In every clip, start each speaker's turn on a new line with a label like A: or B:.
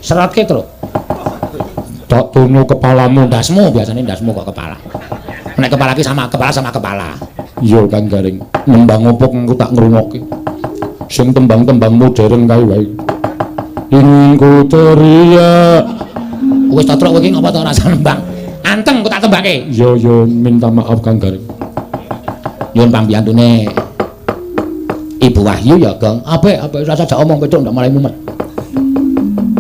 A: Serotke, Truk.
B: Tak tunu kepalamu.
A: Ndasmu biasane ndasmu kok kepala. Nek kepala ki sama kepala sama kepala.
B: Iya Kang Gareng. Nembang opo engko tak ngrungokke. Sing tembang-tembang modern kae wae. Ingin ku teriak.
A: Wis to, Truk, kowe iki ngopo to ora nembang? Anteng kok tak tembake.
B: Iya ya minta maaf Kang Gareng.
A: Nyuwun pambiyantune Ibu Wahyu ya, Gong. Apik, apik rasa jak omong petuk ndak malah mumet.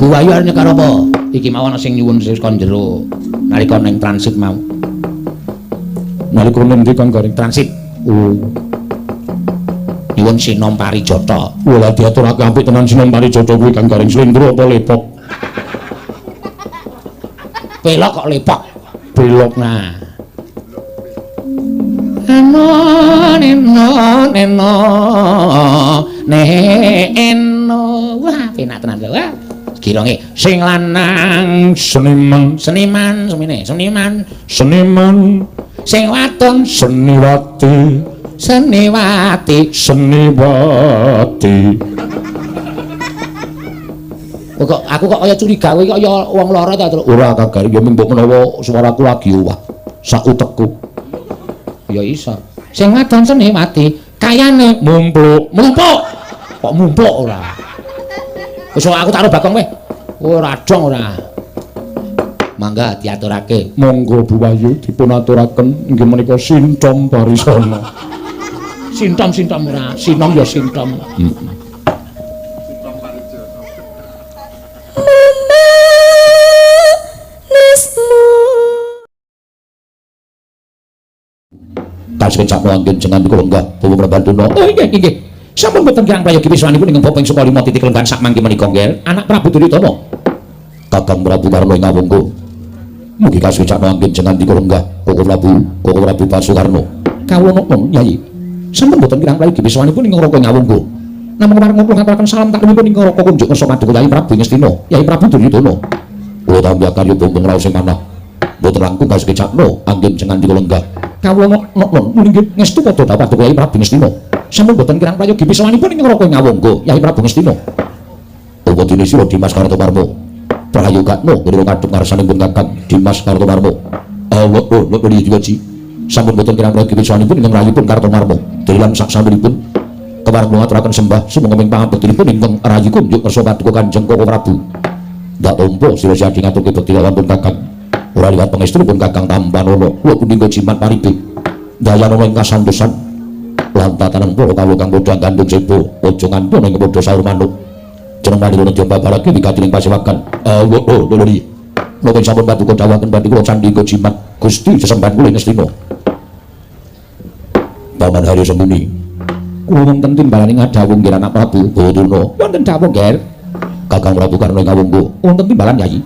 A: Bu Wahyu arep nyekar apa? Iki mau ana sing nyuwun sing kon jero nalika ning transit mau.
B: Nalika ning ndi Kang Gareng?
A: Transit.
B: Oh.
A: Nyuwun Sinom Parijata.
B: Wah, diaturake apik tenan Sinom Parijata kuwi Kang Gareng. Slendro apa lepok?
A: Pelok kok lepok.
B: Belok.
A: Nah. Eno neno neno ne eno. Wah, penak tenan lho. Wah. Gironge sing lanang
B: seniman,
A: seniman semene, seniman,
B: seniman,
A: sing wadon
B: seniwati,
A: seniwati,
B: seniwati.
A: Kok aku kok kaya curiga kowe kaya wong lara ta, Truk?
B: Ora Kang Gareng, ya mbok menawa swaraku lagi owah sak utekku.
A: Ya iso. Sing wadon seniwati kayane
B: mumpluk.
A: Mumpluk. Kok mumpluk ora? Wis aku taruh Bagong kowe. Ora dong ora. Mangga diaturake.
B: Monggo Bu Wahyu dipun aturaken inggih menika Sintom Barisana.
A: Sintom sintom ora, sinom ya sintom.
B: Heeh. Kasih anggen jenengan kula lenggah Bapak Prabanduna.
A: Oh inggih inggih. Sampun boten kirang prayogi wiswanipun ingkang bapa ing Sukalima titik lenggan sak mangke menika nggih. Anak Prabu Duryudana.
B: Kakang Prabu Karna ing Awangga. Mugi kasucakno anggen jenengan kula lenggah Koko Prabu, Koko Prabu Basukarna.
A: Kawula napa Nyai? Sampun boten kirang prayogi wiswanipun ingkang Raka ing Awangga. Namung marang kula ngaturaken salam takrimipun ingkang Raka kunjuk ngersa paduka Yai Prabu Ngastina, Yai Prabu Duryudana.
B: Kula tampi karya bumbung raos sing manah. Mboten langkung kasucakno anggen jenengan kula lenggah.
A: Kawula napa nggih ngestu padha dawuh paduka Yai Prabu Ngastina. Sampun boten kirang prayogi wiswanipun ingkang Raka ing Awangga, Yai Prabu Ngastina.
B: Apa dene sira Dimas Kartomarmo? Prayogakno kira kadhep ngarsanipun Kakang Dimas Kartomarmo. Allah oh lho iki.
A: Sampun boten kirang prayogi wiswanipun ingkang rayipun Kartomarmo. Delilan sak sampunipun kepareng kula ngaturaken sembah sumangga ing pangabektinipun ingkang rayi kunjuk ngersa paduka Kanjeng Koko Prabu.
B: Ndak tampa sira siadi ngaturke bekti lampun Kakang. Ora liwat pangestunipun Kakang Tampanana, kula punika jimat paribe. Dayanana ing kasantosan lan tatanan para kawula kang padha gandum sebo, aja ngantuk ing padha saur manuk. Jeneng malih nedya babarake wigati ing pasewakan. Allah oh lho lho. Napa sampun paduka dawuhaken badhe kula candhi jimat Gusti sesembahan kula ing Ngastina. Paman Haryo Sembuni.
A: Kula wonten timbalane ngadhawuh nggih Anak Prabu
B: Bawadurna.
A: Wonten dawuh nggih.
B: Kakang Prabu Karna ing Awangga.
A: Wonten timbalan Yai.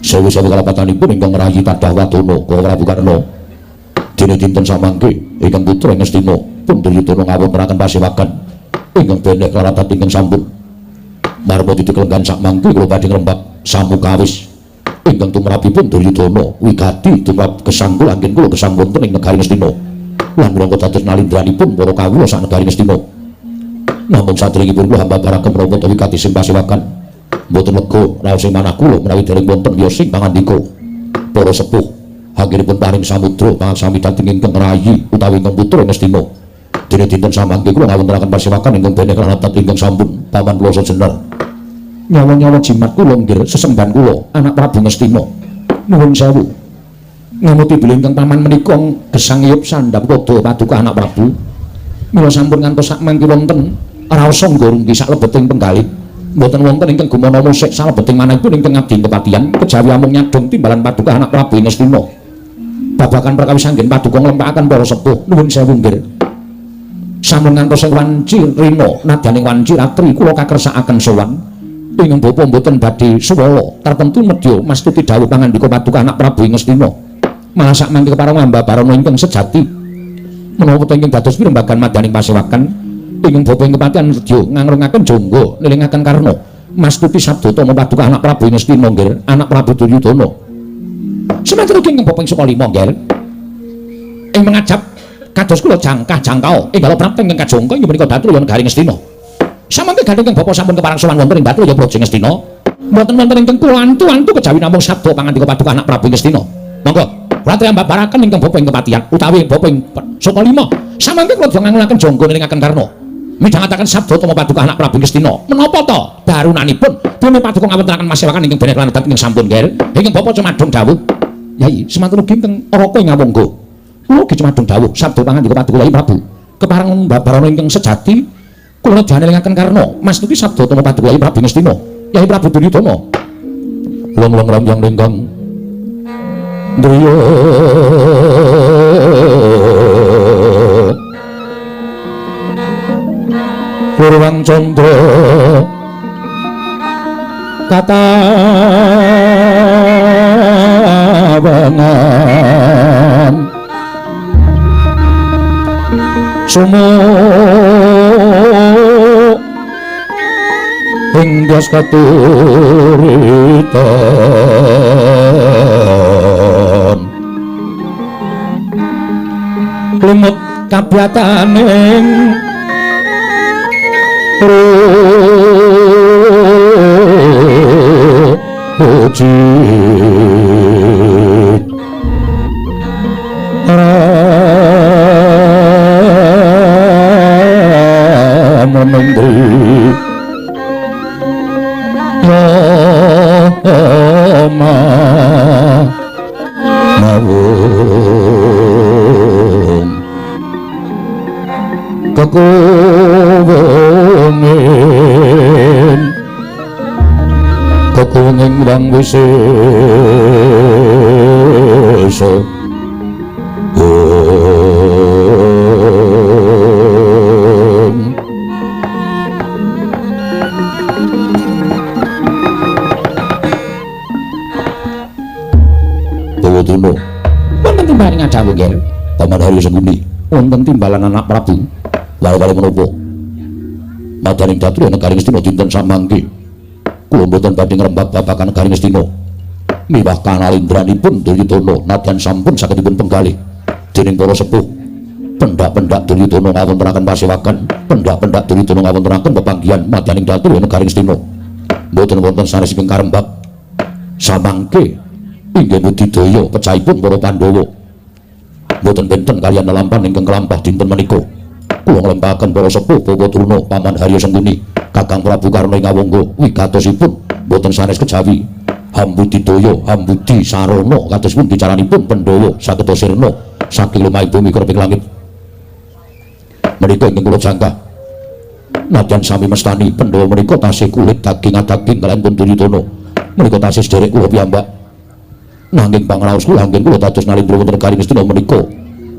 B: Sewu-sewu kalapatanipun ingkang rayi tadah wadana Koko Prabu Karna. Dene dinten samangke ingkang putra ing Ngastina pun Duryudana ngawontenaken pasewakan ingkang beneh klaratat ingkang sampun. Marma titik lenggan sakmangke kula badhe ngrembak samukawis ingkang tumrapipun Duryudana wigati tumrap gesang kula anggen kula gesang wonten ing negari Ngastina. Lan minangka dados nalindranipun para kawula sak negari Ngastina. Namung sadèrèngipun kula hambabaraken menapa ta wigati sing pasewakan. Mboten lega raos ing manah kula menawi dereng wonten wiyos sing pangandika. Para sepuh anggenipun paring samudra pangaksami dhateng ingkang rayi utawi ingkang putra Ngastina. Dene dinten samangke kula ngawontenaken pasewakan ingkang beneh klaratat ingkang sampun paman kula sejener.
A: Nyawa-nyawa jimat kula nggih sesembahan kula Anak Prabu Ngastina. Nuwun sewu. Ngamuti bilih ingkang paman menika gesang iyup sandhap padha paduka Anak Prabu. Mila sampun ngantos sakmangke wonten raos sangga runggi saklebeting penggalih. Mboten wonten ingkang gumana musik salebeting manahipun ingkang abdi kepatihan kejawi amung nyadong timbalan paduka Anak Prabu Ngastina. Babagan perkawis anggen paduka nglempakaken para sepuh. Nuwun sewu nggih. Sampun ngantos ing wanci rina nadyaning wanci ratri kula kakersakaken sowan. Ingkang bapa mboten badhe suwala tartemtu medya mastuti dawuh pangandika paduka Anak Prabu Ngastina. Malah sakmangke kepareng ambabarana ingkang sejati menawa ta ingkang dados pirembagan madyaning pasewakan ingkang bapa ing kepatihan nedya ngangrungaken jangga nilingaken karna mastuti sabda tama paduka Anak Prabu Ngastina nggih Anak Prabu Duryudana. Semanten ugi ingkang bapa ing Sukalima nggih ing mengajap kados kula jangkah jangkao enggal prapta ingkang kajangka inggih menika Batraya negari Ngastina. Samangke gandeng ingkang bapa sampun kepareng sowan wonten ing Batraya Praja Ngastina. Mboten wonten ingkang kula antu-antu kejawi namung sabda pangandika paduka anak Prabu Ngastina. Monggo kula triyambaraken ingkang bapa ing kepatihan utawi bapa ing Sukalima. Samangke kula ngangunaken jangga nelingaken Karna. Midhangetaken sabda tama paduka anak Prabu Ngastina. Menapa ta darunanipun dene paduka ngawontenaken masewakan ingkang beneh lan ingkang sampun ger. Ingkang bapa cumadung dawuh. Yai, semanten ugi ingkang Raka ing Ngawangga. Kula ugi cumadung dawuh sabda pangandika paduka Yai Prabu. Kepareng babarana ingkang sejati kula janelingaken Karna. Mastuti sabda tama paduka Yai Prabu Ngastina. Yai Prabu Duryudana. Long-long ramyang lengkang driya Purwang candra katawangan sumu ing dyas katuritan lumut kabyataning ruji Ramamendri Rama Mawung Kekuwungin Kekuwungin wang wisesa. Bawadana wonten timbalan ngadhawuh nggih Paman Haryo Sengkuni wonten timbalan anak Prabu wale-wale menapa madaning datri negari Ngastina dinten samangke kula mboten badhe ngrembak babagan negari Ngastina miwah kanalindranipun Duryudana nadyan sampun sagedipun penggalih dening para sepuh pendak-pendak Duryudana ngawontenaken pasewakan pendak-pendak Duryudana ngawontenaken pepanggihan madaning datri negari Ngastina mboten wonten sanes ingkang karembak samangke inggih budidaya pecahipun para Pandhawa mboten benten kaliyan lelampahan ingkang kelampah dinten menika kula nglempaken para sepuh Bapak Druna Paman Haryo Sengkuni Kakang Prabu Karna ing Ngawangga wigatosipun mboten sanes kejawi hambudidaya hambudi sarana kados pundi caranipun Pandhawa saged sirna saking lemahing bumi kreping langit menika ingkang kula jangkah nadyan sami mestani Pandhawa menika tasih kulit daging adaging kaliyan pun Duryudana menika tasih sederek kula piyambak nanging pangraos kula anggen kula dados nalindra wonten negari Ngastina menika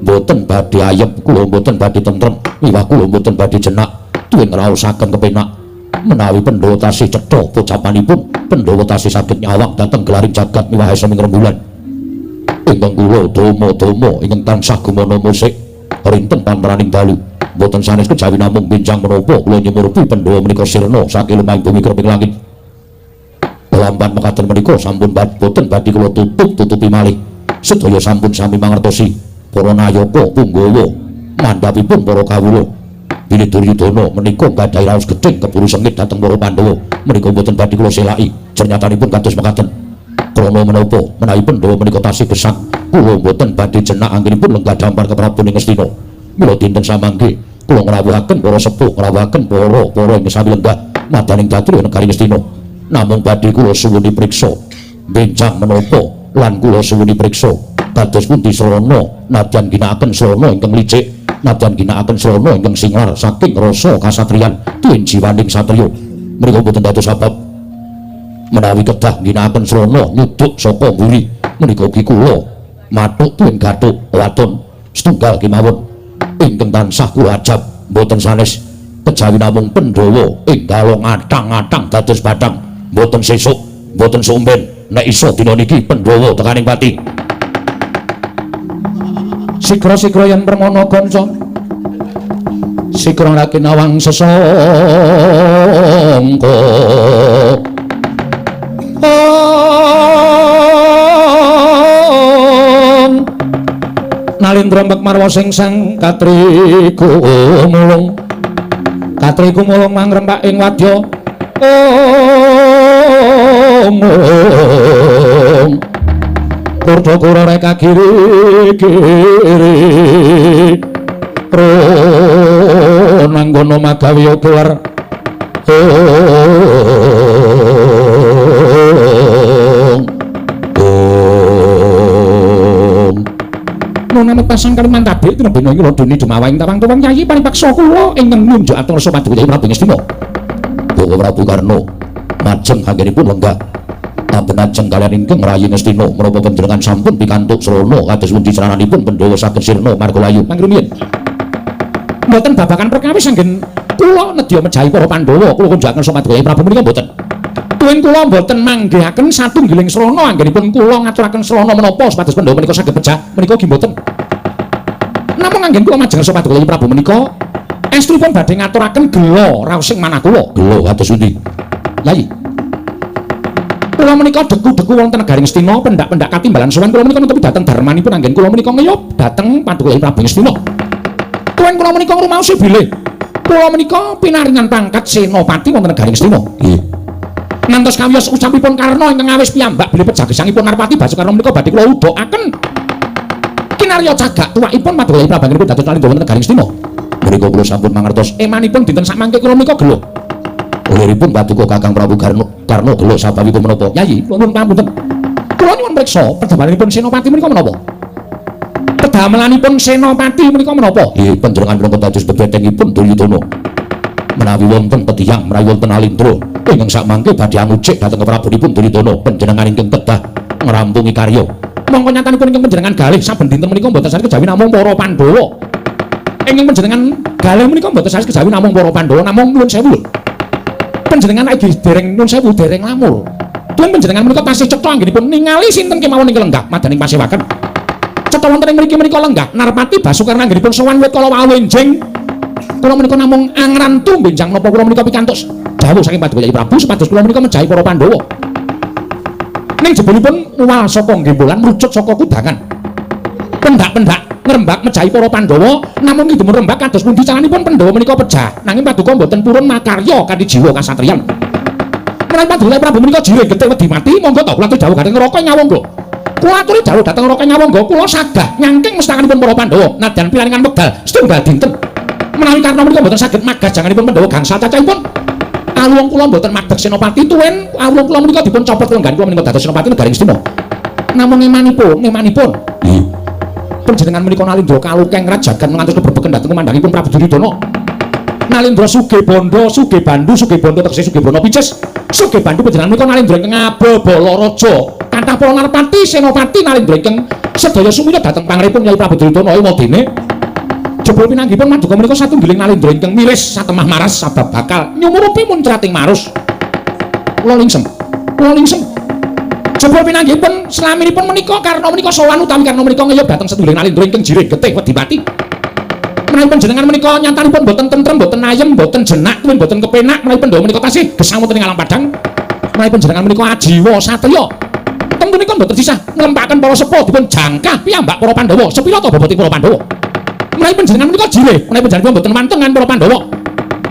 A: mboten badhe ayep kula mboten badhe tentrem miwah kula mboten badhe jenak tuwin ngraosaken kepenak menawi Pandhawa tasih cetha pocapanipun Pandhawa tasih saged nyawang dhateng gelaring jagat miwah sami rembulan ingkang kula dama-dama ingkang tansah gumana musik rinten panteraning dalu mboten sanes kejawi namung benjang menapa kula nyumurpi Pandhawa menika sirna saking lemahing bumi kreping langit. Lampan mekaten menika sampun boten badhe kula tutup-tutupi malih. Sedaya sampun sami mangertosi para nayaka punggawa mandhapipun para kawula. Bilih Duryudana menika gadhahi raos gedhing keburu sengit dhateng para Pandhawa menika boten badhe kula selaki. Jernyatanipun kados mekaten. Krana menapa menawi Pandhawa menika tasih gesang kula boten badhe jenak anggenipun lenggah dampar keprabon ing Ngastina. Mila dinten samangke kula ngrawuhaken para sepuh, ngrawuhaken para-para ing sami lenggah madaning datri negari Ngastina. Namung badhe kula suwuni priksa benjang menapa lan kula suwuni priksa kados pundi srana nadyan ginakaken srana ingkang licik nadyan ginakaken srana ingkang singlar saking rasa kasatriyan tuwin jiwaning satriya menika boten dados sebab menawi kedah ginakaken srana nyuduk saka mburi menika ugi kula mathuk tuwin gathuk waton setunggal kemawon ingkang tansah kula ajab boten sanes kejawi namung Pandhawa ing dalem ngatang-ngatang dados bathang mboten sesuk mboten sumben nek iso dina niki Pandhawa tekaning pati. Sikra-sikra yen permana kanca sikra rakinawang sesangka Nalindra mek marwa sing sang katri gumulung katri gumulung mangrempak ing wadya. Kurda kura reka kiri kiri Ronanggono magawe gelar Nona pasang kaliman tabik tinebena ing laduni dumawaing tawang-tawang yayi paripaksa kula ingkang ngunjuk atur paduka Kyai Prabu Ngastina. Bapak Prabu Karna majeng anggenipun lenggah ampun ajeng kaliyan ingkang rayi Ngastina menapa panjenengan sampun pikantuk srana kados pundi caranipun Pandhawa saged sirna marga layu mangrumiyin. Mboten babagan perkawis anggen kula nedya mejahi para Pandhawa kula kunjukaken paduka Kyai Prabu menika mboten. Tuwin kula mboten manggihaken satunggiling srana anggenipun kula ngaturaken srana menapa supados Pandhawa menika saged pejah menika nggih mboten. Namung anggen kula majeng paduka Kyai Prabu menika estripun badhe ngaturaken gela raosing manah kula. Gela kados pundi? Yai. Kula menika deku-deku wonten negari Ngastina pendak-pendak katimbalan sowan kula menika netepi dhateng darmanipun anggen kula menika ngeyup dhateng paduka Kyai Prabu Ngastina. Tuwin kula menika ngrumaosi bilih kula menika pinaringan pangkat senopati wonten negari Ngastina. Nggih. Ngantos kawiyos ucapipun Karna ingkang awis piyambak bilih pejagesangipun Narpati Basukarna menika badhe kula udhokaken. Kinarya cagak tuwakipun paduka Kyai Prabu anggenipun dados Nalindra wonten negari Ngastina. Menika kula sampun mangertos emanipun dinten sakmangke kula menika gela. Olehipun paduka Kakang Prabu Karna gela sababipun menapa? Yayi, kula nyuwun pangapunten. Kula nyuwun priksa pedamelanipun senopati menika menapa? Pedamelanipun senopati menika menapa? Nggih, panjenengan menika dados bebetengipun Duryudana. Menawi wonten petiyang, menawi wonten Nalindra ingkang sakmangke badhe angucik dhateng Prabunipun Duryudana, panjenengan ingkang kedah ngrampungi karya. Mongko nyatanipun ingkang panjenengan galih saben dinten menika mboten sanes kejawi namung para Pandhawa. Ingkang panjenengan galih menika mboten sanes kejawi namung para Pandhawa, namung nuwun sewu lho. Panjenengan iki dereng nuwun sewu dereng lamur. Tuwin panjenengan menika tasih cetha anggenipun ningali sinten kemawon ingkang lenggah madaning pasewaken. Cetha wonten ing mriki menika lenggah Narpati Basukarna anggenipun sowan wit kala wau enjing. Kula menika namung angrantu benjang napa kula menika pikantuk dawuh saking paduka Kyai Prabu supados kula menika mejahi para Pandhawa. Ning jebulipun uwal saka gembolan mrucut saka kudangan. Pendak-pendak ngrembak mejahi para Pandhawa namung ngidumun rembak kados pundi caranipun Pandhawa menika pejah nanging paduka mboten purun makarya kanthi jiwa kasatriyan. Menawi paduka Prabu menika jirih getih wedi mati monggo to kula aturi dawuh dhateng neraka Ngawangga. Kula aturi dawuh dhateng neraka Ngawangga kula sagah nyangking mestakanipun para Pandhawa nadyan pinaringan wekdal setunggal dinten. Menawi Karna menika mboten saged magas janganipun Pandhawa gangsal cacahipun awung kula mboten madeg senopati tuwin awung kula menika dipun copot lenggan kula menika dados senopati negari Ngastina. Namung emanipun nggih panjenengan menika Nalindra kalukeng rajagan ngantos keberbeken dhateng kumandhangipun Prabu Duryudana. Nalindra sugih bondo, sugih bandu, sugih bondo tegese sugih bono pices. Sugih bandu panjenengan menika Nalindra ingkang ababala raja. Kathah para narpati, senopati Nalindra ingkang sedaya sumuyut dhateng pangripun Kyai Prabu Duryudana ewadene. Jebul pinanggihipun maduka menika satunggiling Nalindra ingkang miris satemah maras sabab bakal nyumurupi muncrating marus. Kula lingsem. Kula lingsem. Jebul pinanggihipun slaminipun menika Karna menika sowan utawi Karna menika ngeyup dhateng setunggiling Nalindra ingkang jirih getih wedi pati. Menawi panjenengan menika nyatanipun boten tentrem, boten ayem, boten jenak, tuwin boten kepenak, menawi Pandhawa menika tasih gesang wonten ing alam padhang. Menawi panjenengan menika ajiwa satriya, tentunipun boten sisah nglempaken para sepa dipun jangkah piyambak para Pandhawa. Sepira ta bobote para Pandhawa? Menawi panjenengan menika jirih, menawi panjenengan boten mantengan para Pandhawa.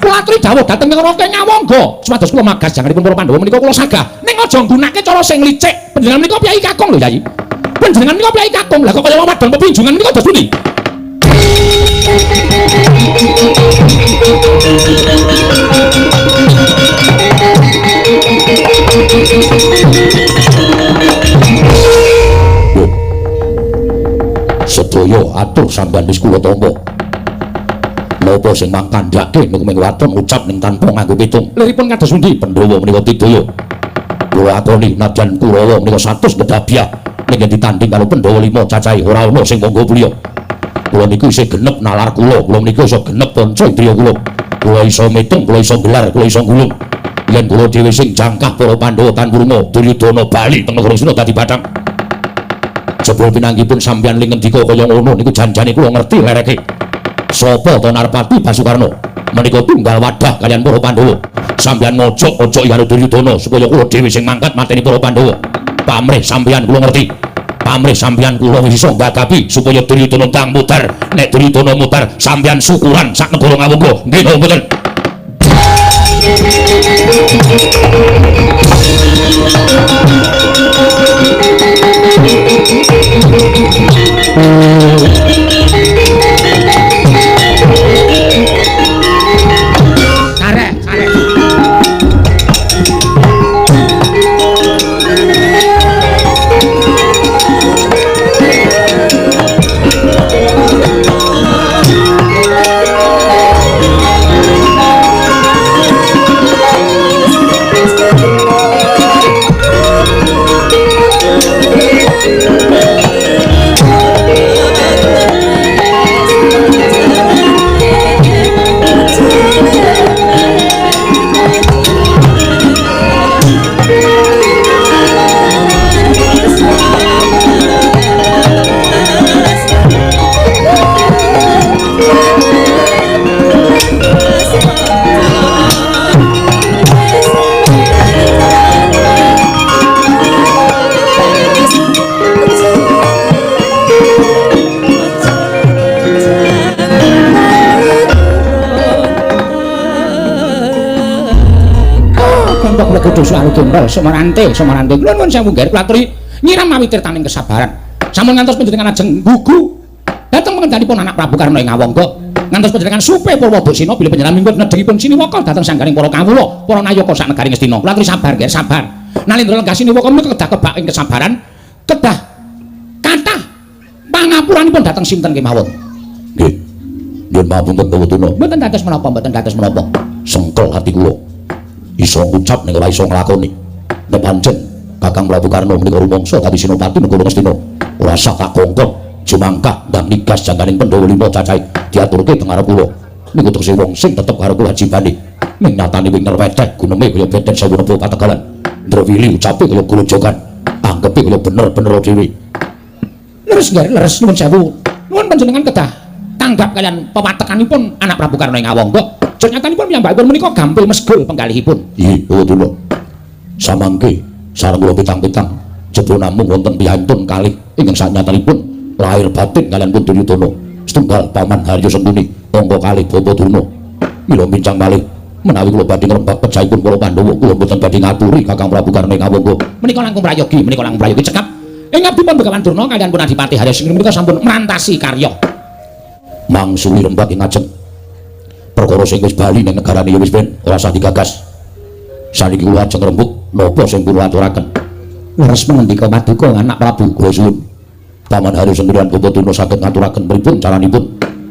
A: Kula aturi dawuh dhateng neraka Ngawangga supados kula magas janganipun para Pandhawa menika kula sagah. Ning aja nggunakake cara sing licik. Panjenengan menika piyai kakung lho, Yai. Panjenengan menika piyai kakung. Lah kok kaya wong wadon pepinjungan menika dos pundi?
B: Sedaya atur sampeyan wis kula tampa. Napa sing mangkandhake nek wadon ucap ning tanpa nganggo pitung. Liripun kados pundi Pandhawa menika tidaya. Kula akoni nadyan Kurawa menika 100 gedabyah ning yen ditanding karo Pandhawa 5 cacahe ora ana sing monggo priya. Kula niku isih genep nalar kula, kula niku iso genep panca indriya kula. Kula iso mitung, kula iso gelar, kula iso gulung. Yen kula dhewe sing jangkah para Pandhawa tan wurma Duryudana bali teng negara Ngastina dadi bathang. Jebul pinanggihipun sampeyan ling ngendika kaya ngono niku janjane kula ngerti lereke. Sapa to Narpati Basukarna? Menika tunggal wadah kaliyan para Pandhawa. Sampeyan ngojok-ojok karo Duryudana supaya kula dhewe sing mangkat mateni para Pandhawa. Pamrih sampeyan kula ngerti. Pamrih sampeyan kula wis iso nggagapi supaya Duryudana ndang mutar. Nek Duryudana mutar, sampeyan syukuran sak negara Ngawangga. Nggih napa mboten?
A: sewu tumrel sumarante sumarante. Kula nuwun sewu nggih kula aturi nyiram mawi tirtaning kesabaran. Sampun ngantos panjenengan ajeng gugu dhateng pengendhanipun anak Prabu Karna ing Awangga. Ngantos panjenengan supe Purwabasina bilih panjenengan mingkut nedhengipun siniwaka dhateng sanggaring para kawula, para nayaka sak negari Ngastina. Kula aturi sabar nggih, sabar. Nalindra lenggah siniwaka menika kedah kebak ing kesabaran, kedah kathah pangapuranipun dhateng sinten kemawon.
B: Nggih. Nyuwun pamunten Bawadana.
A: Mboten dados menapa, mboten dados menapa.
B: Sengkel ati kula. Iso ngucap ning ora iso nglakoni. Nek pancen Kakang Prabu Karna menika rumangsa dadi senopati negara Ngastina, ora sah tak kongkon jumangkah ndang nigas jangganing Pandhawa lima cacahe diaturke teng ngarep kula. Niku tegese wong sing tetep karo kewajibane. Ning nyatane wing nerweteh guneme kaya beten sewu neba pategalan. Ndrewili ucape kaya golojogan. Anggepe kaya bener-bener dhewe.
A: Leres nggih, leres nuwun sewu. Nuwun panjenengan kedah tanggap kalian pewatekanipun anak Prabu Karna ing Awangga. Nyatanipun piyambakipun menika gampil mesgul penggalihipun.
B: Inggih, Bawadana. Samangke sareng kula pitang-pitang jebul namung wonten piyantun kalih ingkang sanyatanipun lahir batin kalian pun Duryudana. Setunggal Paman Haryo Sengkuni, angka kalih Bapa Durna. Mila bincang malih menawi kula badhe ngrembak pejahipun para Pandhawa, kula mboten badhe ngaturi Kakang Prabu Karna ing Awangga.
A: Menika langkung prayogi, menika langkung prayogi cekap. Ing abdi pun Begawan Durna kaliyan pun Adipati Haryo Sengkuni menika sampun merantasi karya.
B: Mangsuli rembak ing ngajeng. Perkara sing wis bali ning negarane ya wis ben ora usah digagas. Saniki kula ajeng rembug napa sing kula aturaken.
A: Leres pangendika paduka anak Prabu.
B: Kula suwun Paman Haryo Sengkuni lan Bapa Durna saged ngaturaken pripun caranipun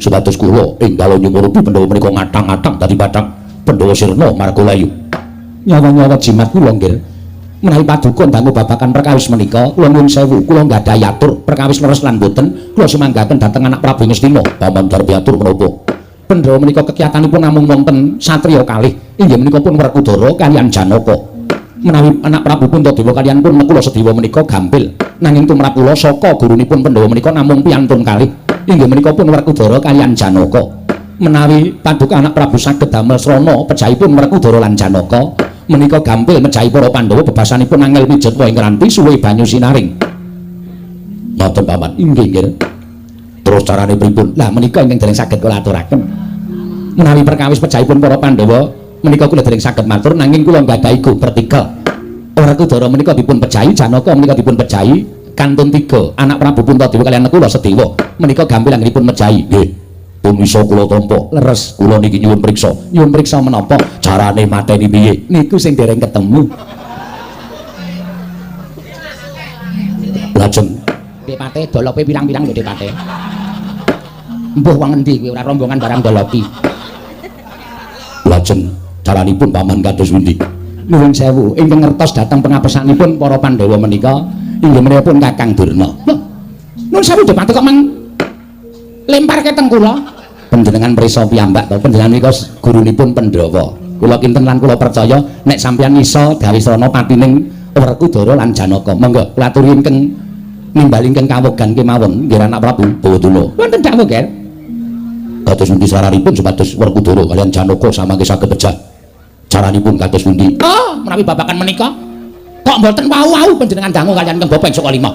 B: supados kula enggal nyumurupi Pandhawa menika ngatang-atang dadi bathang Pandhawa sirna marga layu.
A: Nyawa-nyawa jimat kula nggih. Menawi paduka dangu babagan perkawis menika, kula nuwun sewu, kula nggadahi atur perkawis leres lan boten, kula sumanggaken dhateng anak Prabu Ngastina.
B: Paman darbi atur menapa?
A: Pandhawa menika kekiyatanipun namung wonten satriya kalih, inggih menika pun Werkudara kaliyan Janaka. Menawi anak Prabu Puntadewa kaliyan pun Nakula Sadewa menika gampil, nanging tumrap kula saka gurunipun Pandhawa menika namung piyantun kalih, inggih menika pun Werkudara kaliyan Janaka. Menawi paduka anak Prabu saged damel srana pejahipun Werkudara lan Janaka, menika gampil mejahi para Pandhawa bebasanipun angel mijet ing ranti suwe banyu sinaring.
B: Ngoten Paman.
A: Inggih nggih.
B: Terus carane pripun?
A: Lah menika ingkang dereng saged kula aturaken. Menawi perkawis pejahipun para Pandhawa menika kula dereng saged matur, nanging kula nggadahi go pertiga. Werkudara menika dipun pejahi, Janaka menika dipun pejahi kantun tiga anak Prabu Puntadewa kaliyan Nakula Sadewa menika gampil anggenipun mejahi.
B: Nggih. Pun iso kula tampa.
A: Leres.
B: Kula niki nyuwun priksa.
A: Nyuwun priksa menapa?
B: Carane mateni piye?
A: Niku sing dereng ketemu.
B: Lajeng
A: Depate dolope pirang-pirang lho Depate. Mbuh wong endi kuwi ora rombongan barang dolopi.
B: Lajeng caranipun Paman kados pundi?
A: Nuwun sewu, ingkang ngertos dhateng pengapesanipun para Pandhawa menika inggih menika pun Kakang Durna. Lho, nuwun sewu Depate kok mang lemparke teng kula. Panjenengan prisa piyambak to, panjenengan menika gurunipun Pandhawa. Kula kinten lan kula percaya nek sampeyan iso dawisrana patining Werkudara lan Janaka. Monggo kula aturi ingkang nimbali ingkang kawogan kemawon nggih anak Prabu
B: Bawadana.
A: Wonten dawuh, Ger.
B: Kados pundi saranipun supados Werkudara kaliyan Janaka samangke saged pejah? Caranipun kados pundi?
A: Oh, menawi babagan menika kok mboten wau-wau panjenengan dangu kaliyan Kang Bapa ing Sukalima.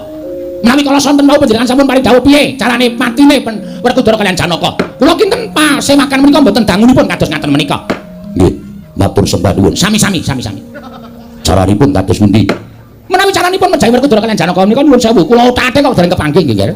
A: Menawi kala sonten wau panjenengan sampun paring dawuh piye carane matine Werkudara kaliyan Janaka. Kula kinten pasemakan menika mboten dangunipun kados ngaten menika.
B: Nggih, matur sembah nuwun.
A: Sami-sami, sami-sami.
B: Caranipun kados pundi?
A: Menawi caranipun mejahi Werkudara kaliyan Janaka menika nuwun sewu, kula utate kok dereng kepanggih nggih, Ger.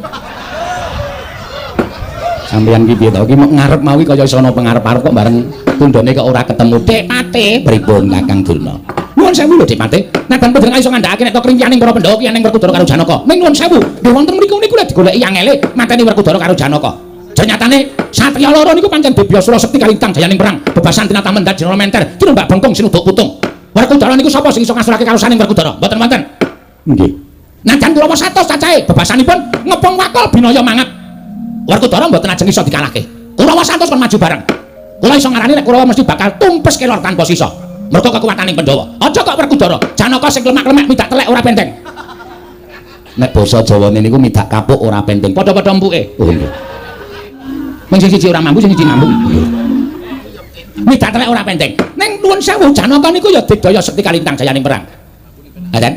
A: Sampeyan ki piye to? Ki ngarep mawi kaya iso ana pengarep-arep kok bareng tundhone kok ora ketemu. Depate pripun Kakang Durna? Nuwun sewu lho Depate. Nadan panjenengan iso ngandhakake nek to krintianing para Pandhawa ki ning Werkudara karo Janaka. Ning nuwun sewu, nggih wonten mriku niku lek digoleki angele mateni Werkudara karo Janaka. Janyatane satriya loro niku pancen debya sura sekti kalintang jayaning perang, bebasan tinata mendhat jenara menter, tinumbak bengkung sinuduk putung. Werkudara niku sapa sing iso ngasurake karusaning Werkudara? Mboten wonten.
B: Nggih.
A: Najan Kurawa 100 cacahe bebasanipun ngepung wakul binaya mangap. Werkudara mboten ajeng iso dikalahke. Kurawa 100 kon maju bareng. Kula iso ngarani nek Kurawa mesti bakal tumpes kelor tanpa sisa. Mergo kekuwataning Pandhawa. Aja kok Werkudara, Janaka sing lemak-lemak midak telek ora penteng. Nek basa Jawane niku midak kapuk ora penteng. Padha-padha empuke.
B: Oh nggih.
A: Mung sing siji ora mampu, sing siji mampu. Midak telek ora penteng. Ning nuwun sewu Janaka niku ya digdaya sekti kalintang jayaning perang. Ha ten.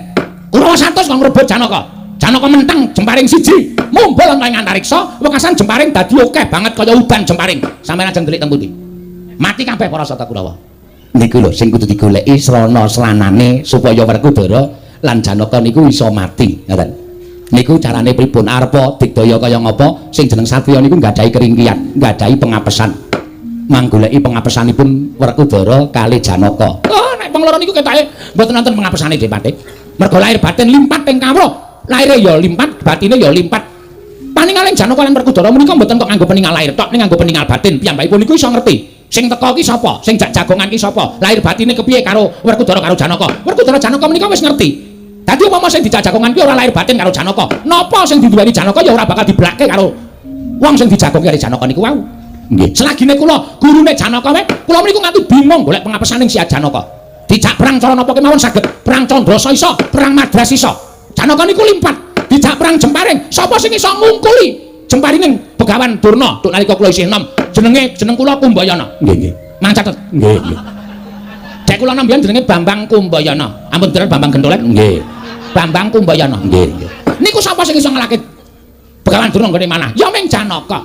A: Kurawa 100 kok ngrebut Janaka. Janaka menteng jemparing siji, mumbul ana ing antariksa, wekasan jemparing dadi akeh banget kaya udan jemparing. Sampeyan ajeng delik teng pundi? Mati kabeh para sata Kurawa. Niku lho sing kudu digoleki srana sranane supaya Werkudara lan Janaka niku iso mati, ngoten. Niku carane pripun? Arepa digdaya kaya ngapa? Sing jeneng satriya niku nggadahi keringkian, nggadahi pengapesan. Manggoleki pengapesanipun Werkudara kali Janaka. Oh, nek wong loro niku ketoke mboten wonten pengapesane Depate. Mergo lahir batin limpat ing kawruh. Lahire ya limpat, batine ya limpat. Paningaling Janaka lan Werkudara menika mboten kok nganggo peningal lahir tok, ning nganggo peningal batin. Piyambakipun niku iso ngerti. Sing teka ki sapa? Sing jak jagongan ki sapa? Lahir batine kepiye karo Werkudara karo Janaka? Werkudara Janaka menika wis ngerti. Dadi upama sing dijak jagongan ki ora lahir batin karo Janaka, napa sing diduweni Janaka ya ora bakal diblake karo wong sing dijagongi karo Janaka niku wau. Nggih. Selagine kula gurune Janaka wae, kula meniku nganti bingung golek pengapesaning si Janaka. Dijak perang cara napa kemawon saged, perang Candrasa iso, perang Madras iso. Janaka niku limpat. Dijak perang Jemparing, sapa sing iso ngungkuli Jemparining Begawan Durna duk nalika kula isih enom. Jenenge jeneng kula Kumbayana.
B: Nggih, nggih.
A: Mang catet.
B: Nggih, nggih.
A: Dek kula enom biyen jenenge Bambang Kumbayana. Ampun dereng Bambang Gentolet.
B: Nggih.
A: Bambang Kumbayana.
B: Nggih, nggih.
A: Niku sapa sing iso ngalahke Begawan Durna nggone manah? Ya ming Janaka.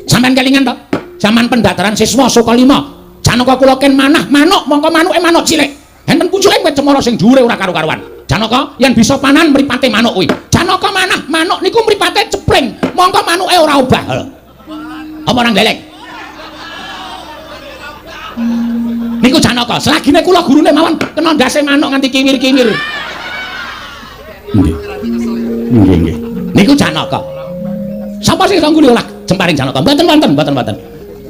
A: Sampeyan kelingan to? Zaman pendaftaran siswa Suka 5. Janaka kula ken manah manuk, mongko manuke manuk cilik. Enten pucuke wit cemara sing dhuwure ora karu-karuan. Janaka yen bisa panan mripate manuk kuwi. Janaka manah manuk niku mripate cepling, mongko manuke ora obah. Apa ora gleleng? Niku Janaka. Selagine kula gurune mawon kena ndase manuk nganti kiwir-kiwir.
B: Nggih. Nggih, nggih.
A: Niku Janaka. Sapa sing iso ngguli olah jemparing Janaka? Mboten wonten, mboten wonten.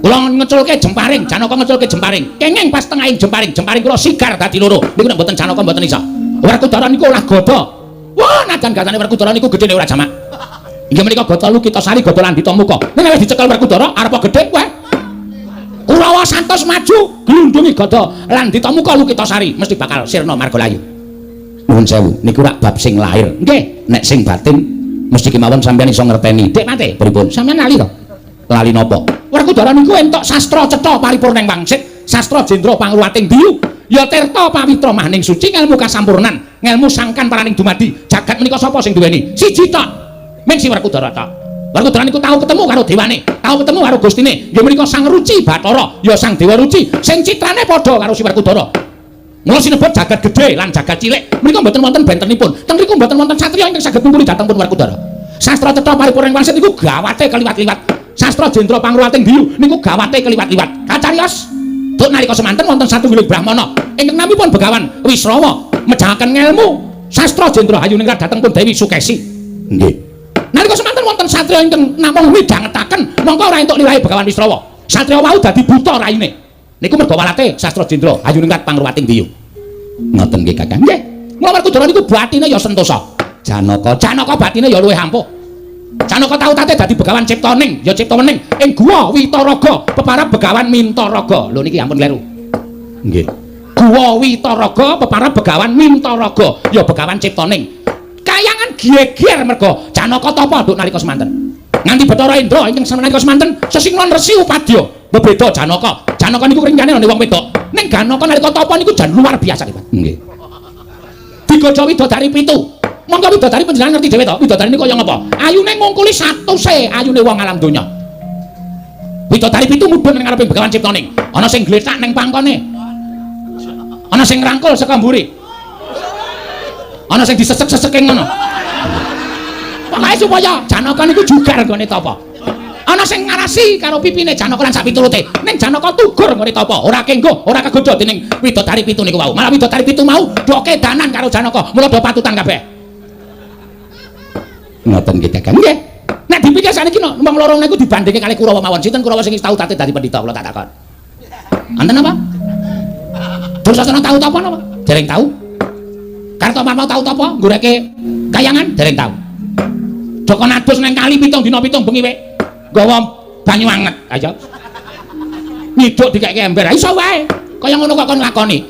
A: Kula ngeculke jemparing, Janaka ngeculke jemparing. Kenging pas tengahing jemparing, jemparing kula sigar dadi loro. Niku nek mboten Janaka mboten iso. Werkudara niku olah gada. Wah, najan gadane Werkudara niku gedene ora jamak. Inggih menika gada Lukitasari, gada Landita Muka. Ning wis dicekel Werkudara arepa gedhe weh. Kurawa santos maju glundungi gada Landita Muka Lukitasari mesti bakal sirna margalayu.
B: Nuwun sewu, niku rak bab sing lahir.
A: Nggih,
B: Nek sing batin mesti kemawon sampeyan iso ngerteni.
A: Dik Mate.
B: Pripun?
A: Sampeyan lali to?
B: Lali napa?
A: Werkudara niku entuk sastra cetha paripurna ing wangsit, sastra jendra pangruwating biyu, ya tirta pawitra mahning suci ngelmu kasampurnan, ngelmu sangkan paraning dumadi. Jagat menika sapa sing duweni? Siji tok. Ming si Werkudara tok. Werkudara niku tau ketemu karo dewane, tau ketemu karo gustine. Nggih menika Sang Ruci Bathara, ya Sang Dewa Ruci, sing citrane padha karo si Werkudara. Mula sinebut jagat gedhe lan jagat cilik menika mboten wonten bentenipun. Teng mriku mboten wonten satriya ingkang saged ngumpuli dhateng pun Werkudara. Sastra cetha paripurna ing wangsit niku gawate keliwat-liwat. Sastra jendra pangruwating biyu niku gawate keliwat-liwat. Kacariyos duk nalika semanten wonten satunggiling brahmana ingkang namipun Begawan Wisrawa mejahaken ngelmu sastra jendra hayuningrat dhateng pun Dewi Sukesi.
B: Nggih.
A: Nalika semanten wonten satriya ingkang namung midhangetaken mongko ora entuk lirahe Begawan Wisrawa. Satriya wau dadi buta raine. Niku mergo walate sastra jendra hayuningrat pangruwating biyu.
B: Ngoten nggih, Kakang.
A: Nggih. Mula Werkudara niku batine ya sentosa.
B: Janaka
A: Janaka batine ya luwih ampuh. Janaka tau tate dadi Begawan Ciptaning, ya Cipta Wening ing guwa Witaraga, peparab Begawan Mintaraga. Lho niki ampun kleru.
B: Nggih.
A: Guwa Witaraga peparab Begawan Mintaraga, ya Begawan Ciptaning. Kayangan geger merga Janaka tapa nduk nalika semanten. Nganti Bathara Indra ingkang nalika semanten sesinglan Resi Upadya bebeda Janaka. Janaka niku ringkane ana wong wedok. Ning Janaka nalika tapa niku jan luar biasa Pak.
B: Nggih.
A: Digojo widodari pitu. Monggo widodari panjenengan ngerti dhewe to, widodari niku kaya ngapa? Ayune ngungkuli 100e ayune wong alam donya. Widodari pitu mudhun ning ngarepe Begawan Ciptaning. Ana sing glethak ning pangkone. Ana sing ngrangkul saka mburi. Ana sing disesek-seseke ngono. Pokoke supaya Janaka niku jugar nggone tapa. Ana sing ngarasi karo pipine Janaka lan sak piturute. Ning Janaka tugur nggone tapa, ora kenggo, ora kegodha dening widodari pitu niku wau. Malah widodari pitu mau do kedanan karo Janaka, mula do patutan kabeh.
B: Ngoten nggih, Kakang.
A: Nggih. Nek dipikir sakniki no, wong loro niku dibandingke kali Kurawa mawon. Sinten Kurawa sing tau tate dadi pendhita kula tak takon. Enten apa? Dursasana tau tapa napa? Dereng tau. Kartomarma tau tapa nggureke kayangan? Dereng tau. Joko nadus nang kali 7 dina 7 bengi wek. Nggawa banyu anget. Ayo. Nyiduk dikeke ember. Iso wae. Kaya ngono kok kon nglakoni.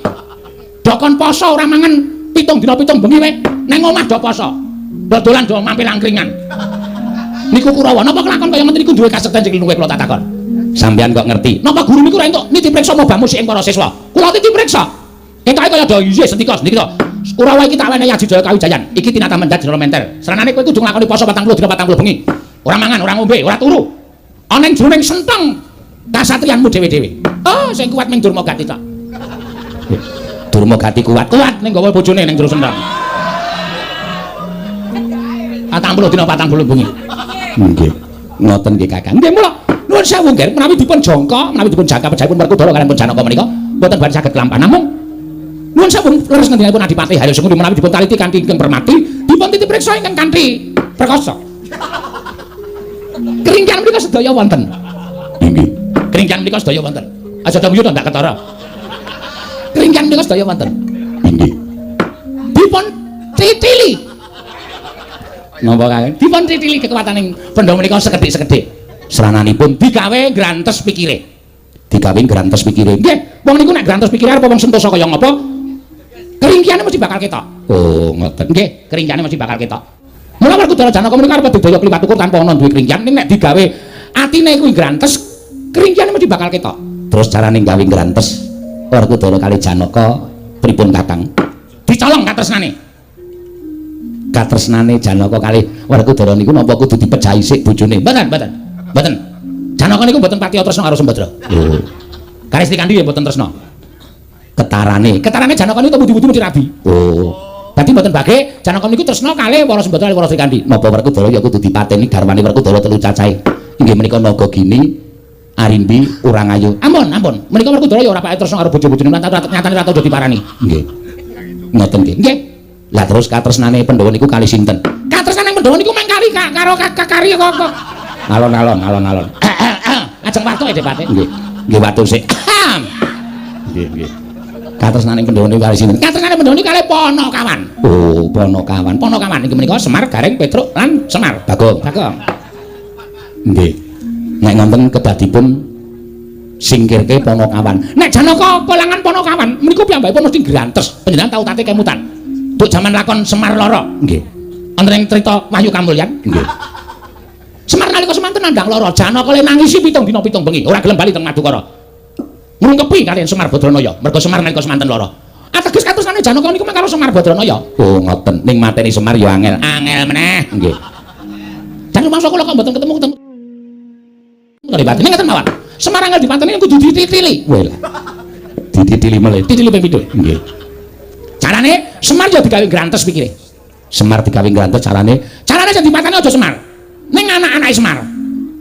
A: Dokon poso ora mangan 7 dina 7 bengi wek. Nang omah do poso. Dodolan do mampir angkringan. Niku Kurawa napa kelakon kaya ngoten niku duwe kasekten sing luwih kula tak takon.
B: Sampeyan kok ngerti?
A: Napa guru niku ora entuk niti priksa mobamu sik ing para siswa? Kula titi priksa. Ketoke kaya do iya sendika sendika. Kurawa iki tak wenehi Aji Jaya Kawijayan. Iki tinata mendhat Jenara Menter. Sranane kowe kudu nglakoni poso 40 dina 40 bengi. Ora mangan, ora ngombe, ora turu. Ana ing jroning senteng kasatriyanmu dhewe-dhewe. Oh, sing kuat ming Durma Gati tok. Durma gati kuat. Kuat ning gawa bojone ning jero sendang. 40 dina 40 bengi. Nggih. Ngoten nggih Kakang. Nggih mula nuwun sewu nggih menawi dipun jangka, menawi dipun jangka pejahipun Werkudara kaliyan pun Janaka menika mboten badhe saged kelampahan. Namung nuwun sewu leres ngendikanipun Adipati Haryo Sengkuni menawi dipun taliti kanthi ingkang permati, dipun titip priksa ingkang kanthi perkasa. Keringkian menika sedaya wonten.
B: Inggih.
A: Keringkian menika sedaya wonten. Aja do nguyuh ndak ketara. Keringkian menika sedaya wonten.
B: Inggih.
A: Dipun titili. Napa kae? Dipun titili kekuataning Pandhawa menika sekedhik-sekedhik. Srananipun digawe grantes pikire. Digawe grantes pikire. Nggih, wong niku nek grantes pikire arep wong sentosa kaya ngapa? Keringkiane mesti bakal ketok. Oh, ngoten. Nggih, keringkiane mesti bakal ketok. Mula Werkudara Janaka menika arep digdaya kliwat ukur tanpa ana duwe keringkian, ning nek digawe atine kuwi grantes, keringkiane mesti bakal ketok.
B: Terus carane gawe grantes Werkudara kali Janaka pripun Kakang?
A: Dicolong katresnane.
B: Katresnane Janaka kali Werkudara niku napa kudu dipejahi sik bojone?
A: Mboten, mboten. Mboten. Janaka niku mboten patiya tresna karo Sembadra.
B: Oh,
A: Kali Srikandhi ya mboten tresna.
B: ketarane.
A: Ketarane Janaka niku budi-budi mesti rabi.
B: Oh,
A: Dadi mboten bage Janaka niku tresna kalih para Sembadra kalih para Srikandhi.
B: napa Werkudara ya kudu dipateni garwane Werkudara telu cacahe. Inggih menika Nagagini, Arimbi, Urangayu.
A: Ampun, ampun. Menika Werkudara ya ora pati tresna karo bojo-bojone lan nyatane ora tau diparani.
B: Nggih. Ngoten nggih.
A: Nggih.
B: Lah terus katresnane Pandhawa niku kali sinten?
A: Katresnane Pandhawa niku mung kali karo kari kok.
B: Alon-alon, alon-alon.
A: Ajeng watuk e Depate.
B: Nggih. Nggih watuk sik. Nggih, nggih. Katresnane Pandhawa niku kali sinten?
A: Katresnane Pandhawa niku kalih Panakawan.
B: Oh, Panakawan.
A: Panakawan inggih menika Semar, Gareng, Petruk lan Semar.
B: Bagong.
A: Bagong.
B: Nggih. Nek ngoten kedadipun singkirke Panakawan.
A: Nek Janaka kelangan Panakawan menika piyambakipun mesti grantes. Panjenengan tau tate kemutan. Duk jaman lakon Semar Lara.
B: Nggih.
A: Wonten ing crita Wahyu Kamulyan.
B: Nggih.
A: Semar nalika semanten nandhang lara, Janaka le nangisi 7 dina 7 bengi, ora gelem bali teng Madukara. Ngrungkepi kaliyan Semar Badranaya, merga Semar nalika semanten lara. Ateges katresnane Janaka niku mung karo Semar Badranaya.
B: Oh, ngoten. Ning mateni Semar ya angel.
A: Angel meneh.
B: Nggih.
A: Jan rumangsa kula kok mboten ketemu-ketemu. Dipateni ngeten mawon. Semar angel dipateni kudu dititili.
B: Weh lah. Dititili melih.
A: Titili ping pindho.
B: Nggih.
A: Carane Semar ya digawe grantes pikire.
B: Semar digawe grantes carane
A: Carane sing dipateni aja Semar. Ning anak-anake Semar.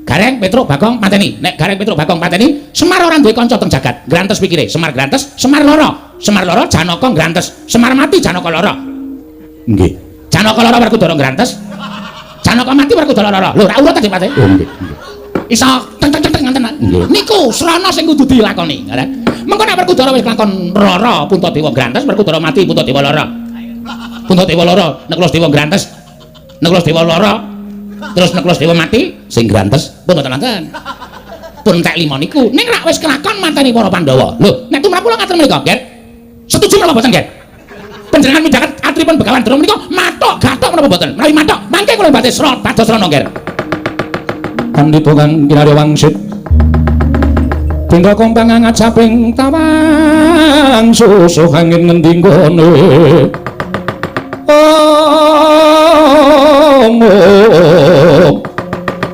A: Gareng, Petruk, Bagong pateni. Nek Gareng, Petruk, Bagong pateni, Semar ora duwe kanca teng jagat. Grantes pikire. Semar grantes, Semar lara. Semar lara, Janaka grantes. Semar mati, Janaka lara.
B: Nggih.
A: Janaka lara Werkudara grantes. Janaka mati Werkudara lara. Lho, ra urut ta dipateni?
B: Oh, nggih. Nggih.
A: Iso teng teng teng ngoten.
B: Nggih.
A: Niku srana sing kudu dilakoni, ngoten. Mengko nek Werkudara wis lakon lara, Puntadewa grantes, Werkudara mati, Puntadewa lara. Puntadewa lara, Neklas Dewa grantes. Neklas Dewa lara, terus Neklas Dewa mati,
B: Sing grantes
A: pun mboten wonten. Pun entek lima niku. Ning rak wis kelakon mateni para Pandhawa. Lho, nek tumrap kula ngaten menika, Ger. Setuju menapa mboten, Ger? Panjenengan midhaket atripun Begawan Durna menika mathok gathok menapa mboten? Menawi mathok, mangke kula badhe sra dados srana, Ger.
B: Pandhita kang kinarya wangsit. Pindha kompang ngajaping tawang susuh angin ngendi nggone. Om.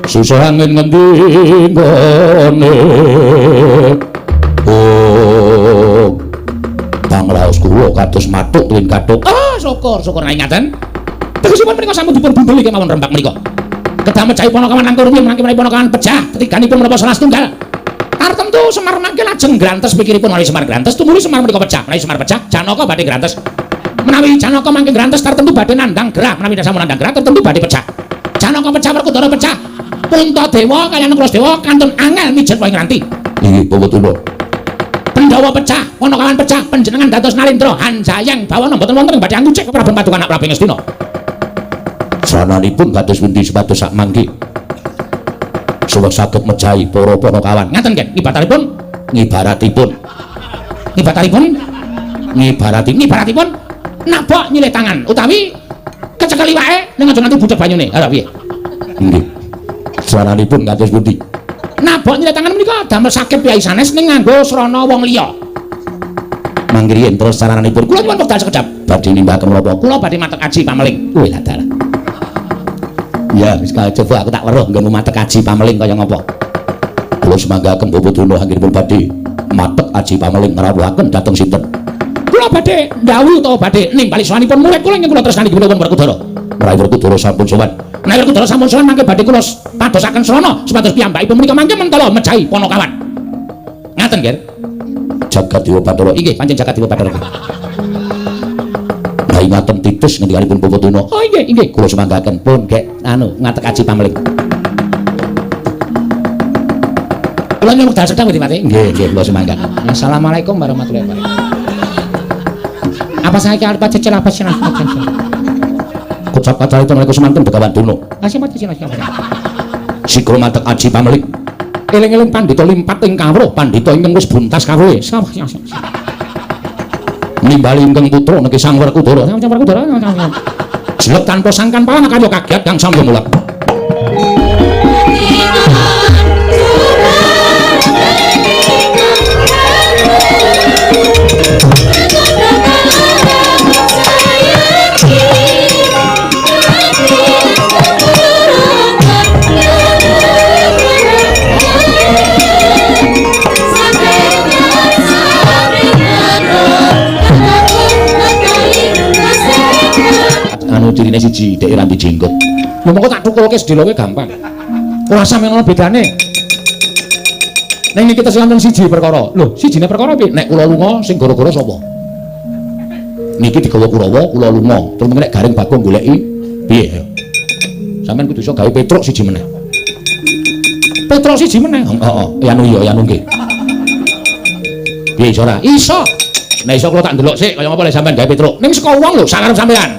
B: Susuh angin ngendi nggone. Om. Pangraos kula kados mathuk tuwin kathuk.
A: Ah, syukur, syukur nek ngaten. Tegesipun menika sampun dipun bundeli kemawon rembak menika. Kedah mejahi Panakawan langkung rumiyin mangke menawi Panakawan pejah tetriganipun menapa salah setunggal. Tartemtu Semar mangke lajeng grantes pikiripun menawi Semar grantes tumuli Semar menika pejah. Menawi Semar pejah Janaka badhe grantes. Menawi Janaka mangke grantes tartemtu badhe nandhang gerah. Menawi sampun nandhang gerah tartemtu badhe pejah. Janaka pejah Werkudara pejah. Puntadewa kaliyan Dewa kantun angel mijet wae ngranti.
B: Inggih, Bapak.
A: Pandhawa pecah, Panakawan pecah, panjenengan dados Nalendra Hanjayang bawana mboten wonten ing badhe angucik Prabu Paduka anak Prabu Ngastina.
B: Srananipun kados pundi supados sak mangke suwek saged mejahi para Panakawan.
A: Ngaten nggih, ngibaratipun
B: ngibaratipun
A: ngibaratipun
B: ngibarati
A: ngibaratipun nabok nyilih tangan utawi kecekel iwake ning aja nganti bucek banyune. Ha piye?
B: Nggih. Srananipun kados pundi?
A: Nabok nyilih tangan menika damel sakit piyai sanes ning nganggo srana wong liya.
B: Mangkriyen terus sarananipun
A: kula nyuwun wekdal sekedhap.
B: Badhe nimbaken menapa?
A: Kula badhe matek aji pameling.
B: Wih lah dalah. Ya wis coba aku tak weruh nggonmu matek aji pameling kaya ngapa. Kula semanggaken Bapak Durna anggenipun badhe matek aji pameling ngrawuhaken dhateng sinten?
A: Kula badhe ndhawuhi utawa badhe nimbali sowanipun murid kula ingkang kula tresnani inggih menika Werkudara. Rai Werkudara sampun sowan. Nek Werkudara sampun sowan mangke badhe kula padosaken srana supados piyambakipun menika mangke mentala mejahi Panakawan. Ngaten, Ger.
B: Jagat Dewa Bathara.
A: Inggih, pancen Jagat Dewa Bathara.
B: Lah ngaten titis ngendikanipun Bapak Tuna.
A: Oh inggih, inggih,
B: kula sumanggaken
A: pun gek anu ngatek aji pameling. Kula nyuwun wekdal sedang nggih, Mati.
B: Nggih, nggih, kula sumanggaken.
A: Assalamualaikum warahmatullahi wabarakatuh. Apa saya arep cecel apa sih?
B: Kocap kacarita nalika semanten Begawan Durna. Sigra matek aji pameling.
A: Eling-eling pandhita limpat ing kawruh,
B: pandhita ingkang wis buntas kawruhe. Nimbali ingkang putra niki Sang Werkudara.
A: Sang Werkudara.
B: Jelek tanpa sangkan pawan kaya kaget kang samya mulak. Anu cirine siji, dhek ra dijenggot.
A: Lho mongko tak thukulke sedeloke gampang. Ora sampe ngono bedane. Ning niki tesih wonten siji perkara. Lho, sijine perkara piye?
B: Nek kula lunga sing gara-gara sapa? Niki digawa Kurawa, kula lunga. Terus nek Gareng Bagong goleki piye? Sampeyan kudu iso gawe Petruk siji meneh.
A: Petruk siji meneh?
B: Heeh, ya anu iya, ya anu nggih. Piye iso ora?
A: Iso.
B: Nek iso kula tak ndelok sik kaya ngapa lek sampeyan gawe Petruk.
A: Ning saka wong lho, sakarep sampeyan.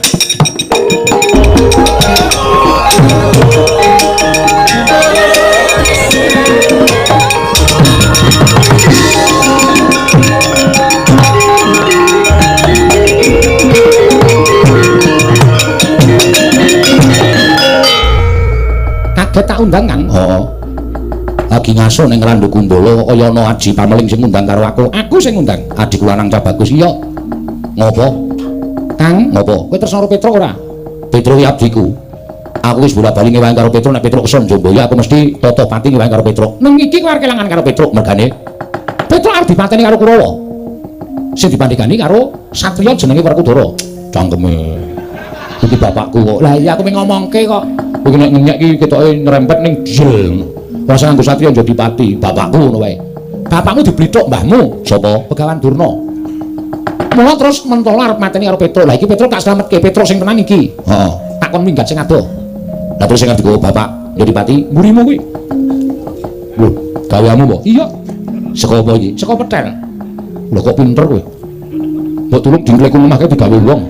A: Kaget tak undang, Kang.
B: Heeh. Lagi ngaso ning Randu Kumbala kaya ana aji pameling sing ngundang karo aku.
A: Aku sing ngundang.
B: Adikku lanang cah bagus iya. Ngopo?
A: Kang,
B: ngopo?
A: Kowe tresna karo Petruk ora?
B: Petruk iki abdiku. Aku wis bola-bali ngewangi karo Petruk, nek Petruk keson Jomboyo aku mesti tata pati ngewangi karo Petruk.
A: Neng iki kowe arep kelangan karo Petruk
B: mergane
A: Petruk arep dipateni karo Kurawa. Sing dipandhegani karo satriya jenenge Werkudara.
B: Cangkeme. Iki bapakku kok.
A: Lah iya aku mung ngomongke kok.
B: Kowe nek ngenyek iki ketoke nyerempet ning jel. Ora usah nganggo satriya njadi pati, bapakku ngono wae.
A: Bapakmu diblithuk mbahmu.
B: Sapa?
A: Begawan Durna. Mula terus mentolo arep mateni karo Petruk. Lah iki Petruk tak slametke, Petruk sing tenan iki.
B: Heeh.
A: Tak kon minggat sing adoh.
B: Lah terus sing arep digawa bapak njadi pati,
A: mburimu kuwi.
B: Lho, gaweamu apa?
A: Iya.
B: Saka apa iki?
A: Saka petel.
B: Lho kok pinter kowe? Mbok tulung dingklek omah kae digawe wong.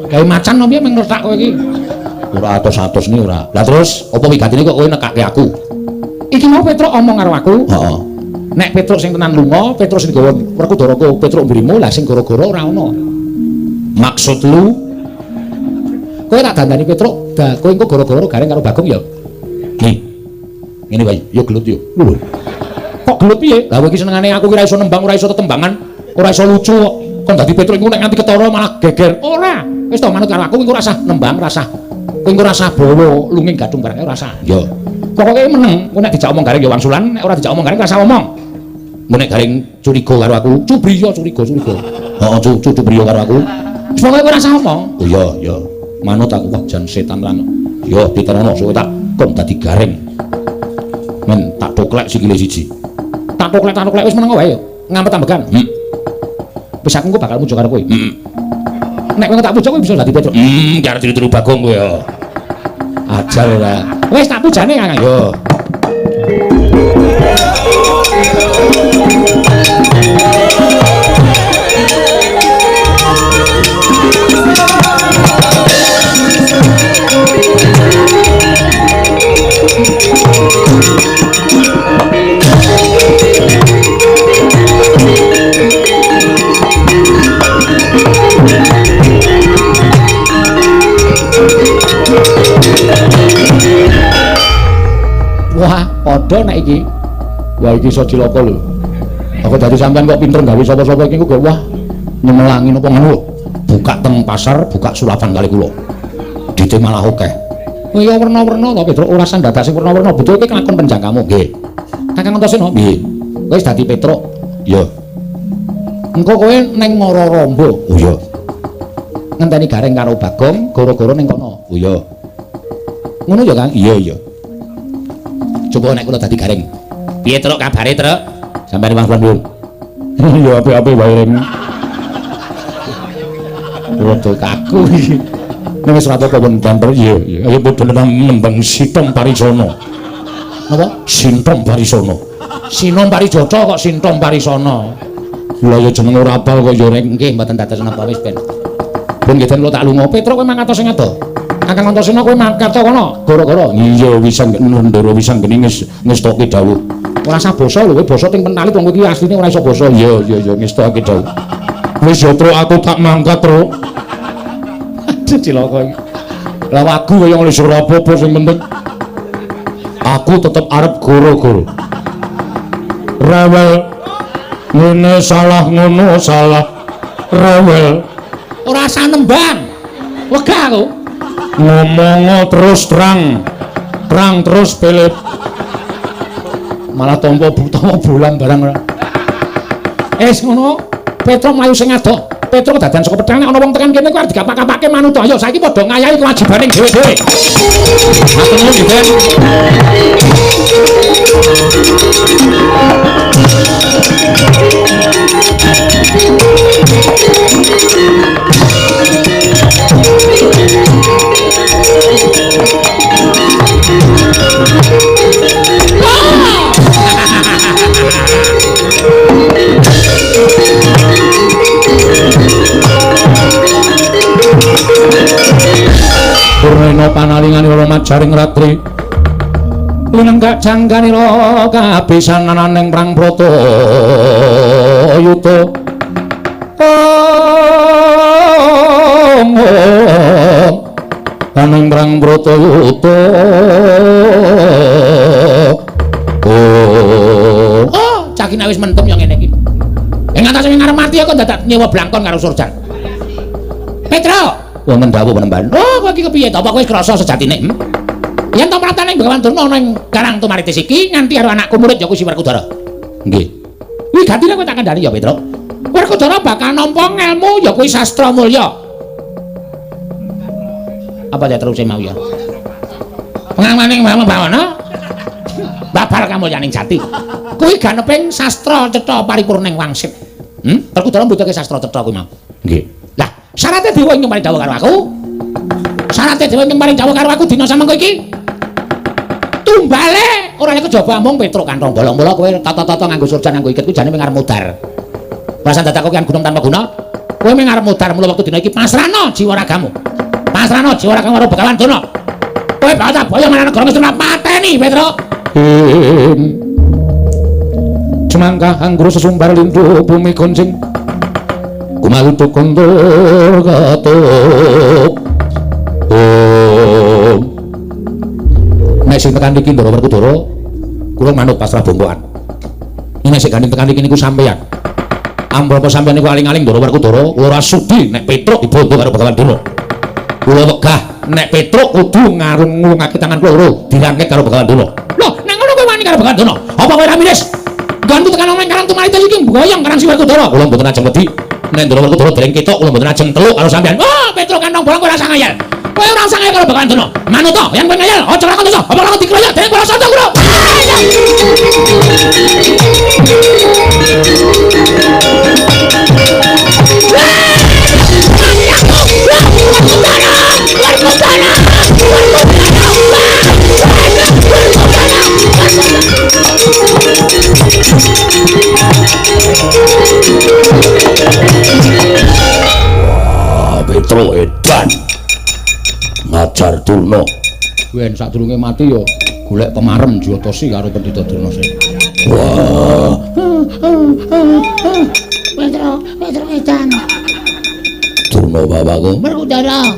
A: Gawe macan opo piye meng ngletak kowe iki?
B: Ora atos-atos ni ora. Lah terus apa wigatine kok kowe nekake aku?
A: Iki mau Petruk omong karo aku.
B: Heeh.
A: Nek Petruk sing tenan lunga, Petruk sing digawa Werkudara ku Petruk mburimu, lah sing gara-gara ora ana.
B: Maksud lu?
A: Kowe tak dandani Petruk, dah kowe engko gara-gara Gareng karo Bagong ya.
B: Nih. Ngene wae, yo gelut yo.
A: Lho. Kok gelut piye? Lah kowe iki senengane aku ki ora iso nembang, ora iso tetembangan, ora iso lucu kok. Kon dadi Petruk iku nek nganti ketara malah geger. Ora. Wis to manut karo aku engko ora usah nembang, ora usah. Kowe engko ora usah bawa lunging gadung barang ora usah.
B: Yo.
A: Pokoke meneng, kowe nek dijak omong Gareng ya wangsulan, nek ora dijak omong Gareng ora usah omong.
B: Mun nek Gareng curiga karo aku,
A: cubriya curiga curiga.
B: Heeh, cubriya karo aku.
A: Pokoke kowe ora usah omong.
B: Oh iya, iya. Manut aku wah jan setan lan. Yo diterano suwe tak kon dadi Gareng. Men tak toklek sikile siji.
A: Tak toklek wis meneng wae yo. Ngampet ambekan. Wis aku engko bakal mujo karo kowe. Nek kowe tak puja kowe bisa dadi Petruk.
B: Ki arep ditiru Bagong kowe yo.
A: Ajar ora. Wis tak pujane Kang.
B: Yo.
A: Wah, padha nek iki.
B: Wah, iki iso cilaka lho. Aku dadi sampean kok pinter gawe sapa-sapa iki kok wah nyemelangi napa ngono lho. Buka teng pasar, buka sulapan kali kula. Dite malah akeh.
A: Oh iya werna-werna to Petruk, ora usah dadak sing werna-werna. Betul iki kelakon penjangkamu.
B: Nggih.
A: Kakang Antasena?
B: Nggih.
A: Kowe wis dadi Petruk.
B: Iya.
A: Engko kowe ning Mararamba. Oh iya. Ngenteni Gareng karo Bagong, goro-goro ning kono. Oh iya. Ngono ya, Kang? Iya, iya. Coba nek kula dadi Gareng. Piye, Truk, kabare, Truk? Sampeyan Mas Pandul. Ya apik-apik wae, Reng. Rada kaku iki. Nek wis ora apa-apa wonten, Truk. Iya, iya. Ayo padha nembang Sintom Parisana. Napa? Sintom Parisana. Sinom Parijata kok Sintom Parisana. Lah ya jeneng ora apal kok ya, Reng. Nggih, mboten dados napa wis ben. Pun nggih den kula tak lunga. Petruk kowe mangkat sing ado. Kakang Antasena kowe mangkat ta kono? Gara-gara. Iya, wis ndara wis anggene ngestoke dawuh. Ora usah basa lho, kowe basa ting pentalit wong kowe iki asline ora iso basa. Iya, iya, iya ngestokake dawuh. Wis ya, Truk, aku tak mangkat, Truk. Aduh cilaka iki. Lah wagu kaya ngene ora apa-apa sing penting aku tetep arep goro-goro. Rewel ngene salah ngono salah. Rewel. Ora usah nembang. Wegah aku. Ngomong terus terang. Terang terus Philip. Malah tampa butama bulan barang ora. Wis ngono, Petruk mlayu sing adoh. Petruk dadan saka pedhang nek ana wong tekan kene kuwi arep digapak-gapake manut. Ayo saiki padha ngayahi kewajibane dhewe-dhewe. Matur nuwun nggih, Den. Purnena panalingane majaring ratri linenggak jangganira kabisanananing prang prata yuta. Om aning prang prata yuta. Oh, cah iki nek wis mentem ya ngene iki. Ing ngantos sing arep mati kok dadak nyewa blangkon karo Surjan. Petro, wonten dawuh penemban. Oh, kowe iki kepiye to? Apa kowe krasa sejatine? Yen to pratane Begawan Durna ana ing Karang Tumaritis iki nganti karo anakku murid ya kuwi si Werkudara. Nggih. Kuwi gantine kowe tak kandhani ya, Petro. Werkudara bakal nampa ngelmu ya kuwi sastra mulya. Apa ya terus mau ya? Pengamaning bawana babar kamulyaning jati. Kuwi ganeping sastra cetha paripurning wangsit. Werkudara mbutuhke sastra cetha kuwi mau. Nggih. Lah, syaratnya dewa ing paring dawuh karo aku. Syaratnya dewa ing paring dawuh karo aku dina samengko iki. Tumbale ora kejaba amung Petruk kantong bolong-bolong kowe tata-tata nganggo surjan nganggo iket kuwi jane mung arep mudhar. Pasan dadak kowe gunung tanpa guna. Kowe mung arep mudhar mula wektu dina iki pasrahno jiwa ragamu. Pasrahno jiwa ragamu karo Begawan Durna. Kowe bakal tak boyong marang negara Ngastina pateni Petruk. Cemangkah angguru sesumbar lindu bumi goncing. Kumalutuk kondur katup. Om. Nek sing tekan iki Ndara Werkudara kula manut pasrah bongkoan. Nek sing gandeng tekan iki niku sampeyan. Ambrapa sampeyan niku aling-aling Ndara Werkudara kula ora sudi nek Petruk dibondo karo Begawan Durna. Kula wegah nek Petruk kudu ngarung-ngulungake tangan kula loro dirangkek karo Begawan Durna. Lho, nek ngono kowe wani karo Begawan Durna? Apa kowe ora miris? Nggonku tekan omah Karang Tumaritis iki mboyong Karang Si Werkudara. Kula mboten ajeng wedi. Nek Ndara Werkudara dereng ketok kula mboten ajeng teluk karo sampeyan. Wah, Petruk kantong bolong kowe ora usah ngayal. Kowe ora usah ngayal karo Begawan Durna. Manut to, yen kowe ngayal aja lakon dosa. Apa lakon dikroyok dening para santa kula. Wah, Petro edan. Ngajar Durna. Yen sadurunge mati ya golek pemarem Jyotasi karo Pendhita Durna sing. Wah. Petro, Petro edan. Durna bapakku. Werkudara.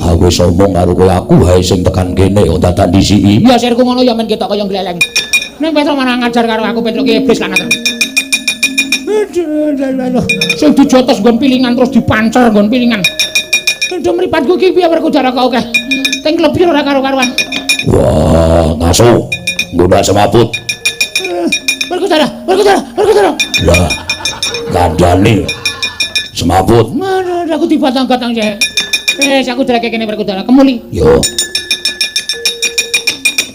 A: Aku wis omong karo kowe, aku wae sing tekan kene kok dadak ndisiki. Ya sirku ngono ya men ketok kaya gleleng. Ning Petro malah ngajar karo aku, Petro ki iblis lan. Aduh, sing dijotos nggon pilingan terus dipancer nggon pilingan. Aduh mripatku iki piye Werkudara kok akeh. Teng klebir ora karo-karuan. Wah, ngaso. Nggo ndak semaput. Werkudara, Werkudara, Werkudara. Lah.
B: Kandhane. Semaput.
A: Mana aku dipatang-patang sik. Wis aku dreke kene Werkudara kemuli.
B: Yo.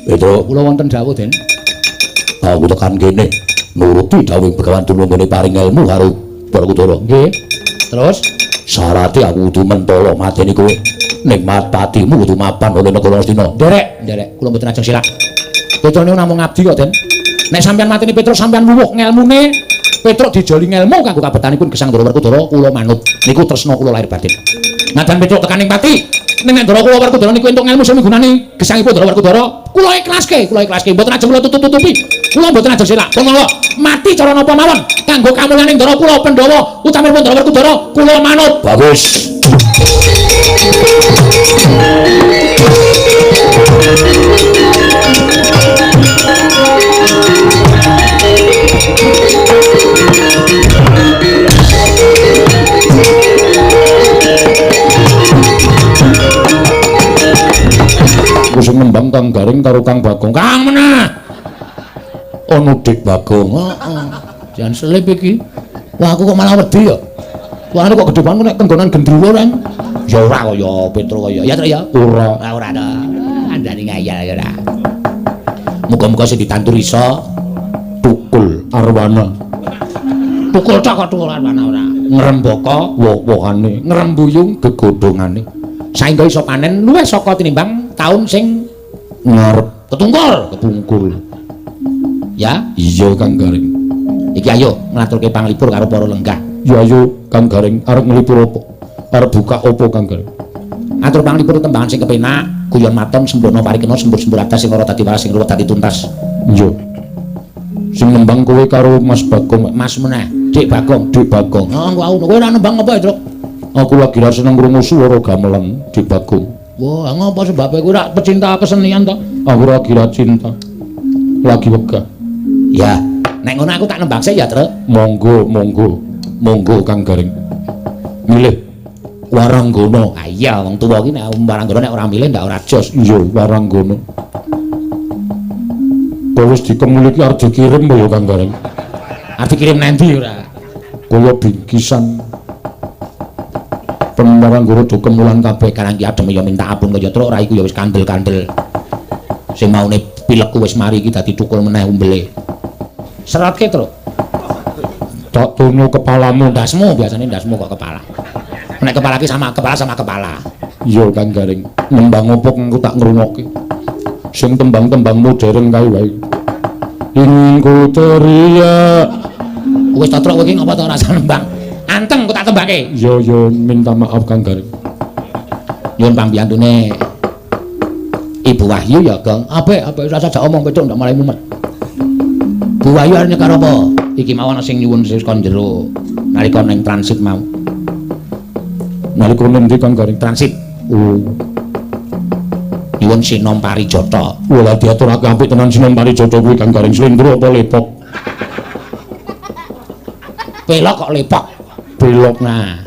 B: Petro,
A: Kula wonten dawuh, Den.
B: Aku tekan kene nuruti dawuh Begawan Durna nggone paring ilmu karo Werkudara.
A: Nggih. Terus
B: Syarate aku kudu mentala mateni kowe. Ning patimu kudu mapan ana negara Astina.
A: Nderek, nderek, kula mboten ajeng silak. Petro niku namung ngabdi kok, Den. Nek sampeyan mateni Petro sampeyan wuwuh ngelmune. Petro dijoli ngelmu kanggo kabetanipun gesang Ndara Werkudara, kula manut. Niku tresna kula lahir batin. Najan Petro tekaning pati, ning nek Ndara kula Werkudara niku entuk ngelmu sing migunani gesangipun Ndara Werkudara, kula ikhlaske, kula ikhlaske. Mboten ajeng kula tutup-tutupi. Kula mboten ajeng silak. Monggo mati cara napa mawon kanggo kamulyaning Ndara kula Pandhawa utaminipun Ndara Werkudara, kula manut.
B: Bagus. Aku sing nembang Kang Garing karo Kang Bagong.
A: Kang meneh.
B: Ono Dik Bagong.
A: Heeh. Jan selip iki. Wah, aku kok malah wedi ya. Wah, kok gedhe banget nek kenggonan gendruwo kan. Ya ora kaya Petro kaya. Ya Truk ya.
B: Ora.
A: Ora ora ta. Andane ngayal ya ora. Muga-muga sing ditandur iso
B: tukul arwana.
A: Tukul tok kok tukul arwana ora.
B: Ngrembaka woh-wohane,
A: ngrembuyung
B: gegodhongane.
A: Saengga iso panen luwih saka tinimbang taun sing
B: ngarep
A: ketungkul,
B: kepungkul.
A: Ya,
B: iya Kang Garing.
A: Iki ayo ngaturke panglipur karo para lenggah.
B: Ya ayo Kang Garing, arep nglipur apa? Arep buka apa Kang Garing?
A: Atur panglipur tembangan sing kepenak, guyon maton sembrono parikena sembur-sembur atas sing ora dadi waras sing ruwet dadi tuntas.
B: Iya. Sing nembang kowe karo Mas Bagong.
A: Mas meneh, Dik Bagong,
B: Dik Bagong.
A: Heeh, kowe ora nembang apa, Truk?
B: Aku lagi ra seneng ngrungu swara gamelan Dik Bagong.
A: Wah, ngopo sebabe kowe ora pecinta kesenian to?
B: Aku lagi ra cinta. Lagi wegah.
A: Ya, nek ngono aku tak nembang sik ya, Truk.
B: Monggo, monggo. Monggo Kang Garing. Milih Waranggana.
A: Ah iya, wong tuwa iki nek Waranggana nek ora milih ndak ora jos.
B: Iya, Waranggana. Kowe wis dikemuli iki arep dikirim apa ya Kang Garing?
A: Arep dikirim nanti ora?
B: Kaya bingkisan. Waranggana do kemulan
A: kabeh karang ki adem ya minta ampun kaya Truk ora iku ya wis kandel-kandel. Sing maune pilekku wis mari iki dadi tukul meneh umbele. Seratke, Truk.
B: Tak tunu kepalamu,
A: ndasmu biasane ndasmu kok kepala. Nek kepala ki sama kepala sama kepala.
B: Iya Kang Garing, nembang opo engko tak ngrungokke. Sing tembang-tembang modern kae wae. Ingku teriak.
A: Wis ta Truk kowe iki ngopo to ora usah nembang. Anteng kok tak tembake.
B: Iya iya, minta maaf Kang Garing.
A: Nyuwun pambiyantune Ibu Wahyu ya, Gong. Apik, apik ora usah omong Petruk ndak malah mumet. Bu Wahyu arep nyekar apa? Iki mau ana sing nyuwun sing kon jero nalika ning transit mau.
B: Nalika ning ndi Kang Garing?
A: Transit.
B: Oh.
A: Nyuwun Sinom Parijata.
B: Wah, diaturake apik tenan Sinom Parijata kuwi Kang Garing. Slendro apa lepok?
A: Pelok kok lepok.
B: Belok.
A: Nah.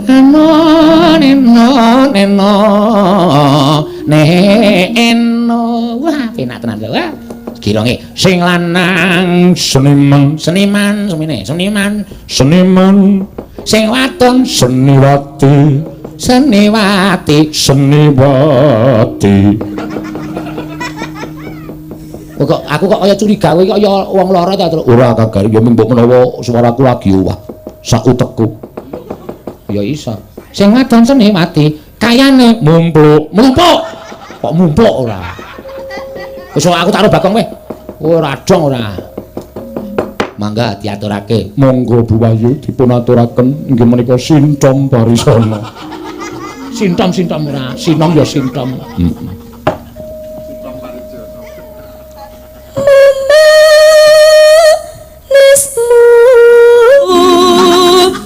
A: Eno neno neno neno. Wah, penak tenan lho. Wah. Gironge sing lanang
B: seniman,
A: seniman semene, seniman,
B: seniman,
A: sing wadon
B: seniwati,
A: seniwati,
B: seniwati.
A: Kok aku kok kaya curiga kowe kaya wong lara ta, Truk?
B: Ora Kang Garing, ya mbok menawa swaraku lagi owah sak utekku.
A: Ya iso. Sing wadon seniwati kayane
B: mumpluk.
A: Mumpluk. Kok mumpluk ora? Wis aku taruh Bagong kowe. Ora dong ora. Mangga diaturake.
B: Monggo Bu Wahyu dipun aturaken inggih menika Sintom Barisana.
A: Sintom-sintom ora. Sinom ya sintom.
B: Heeh.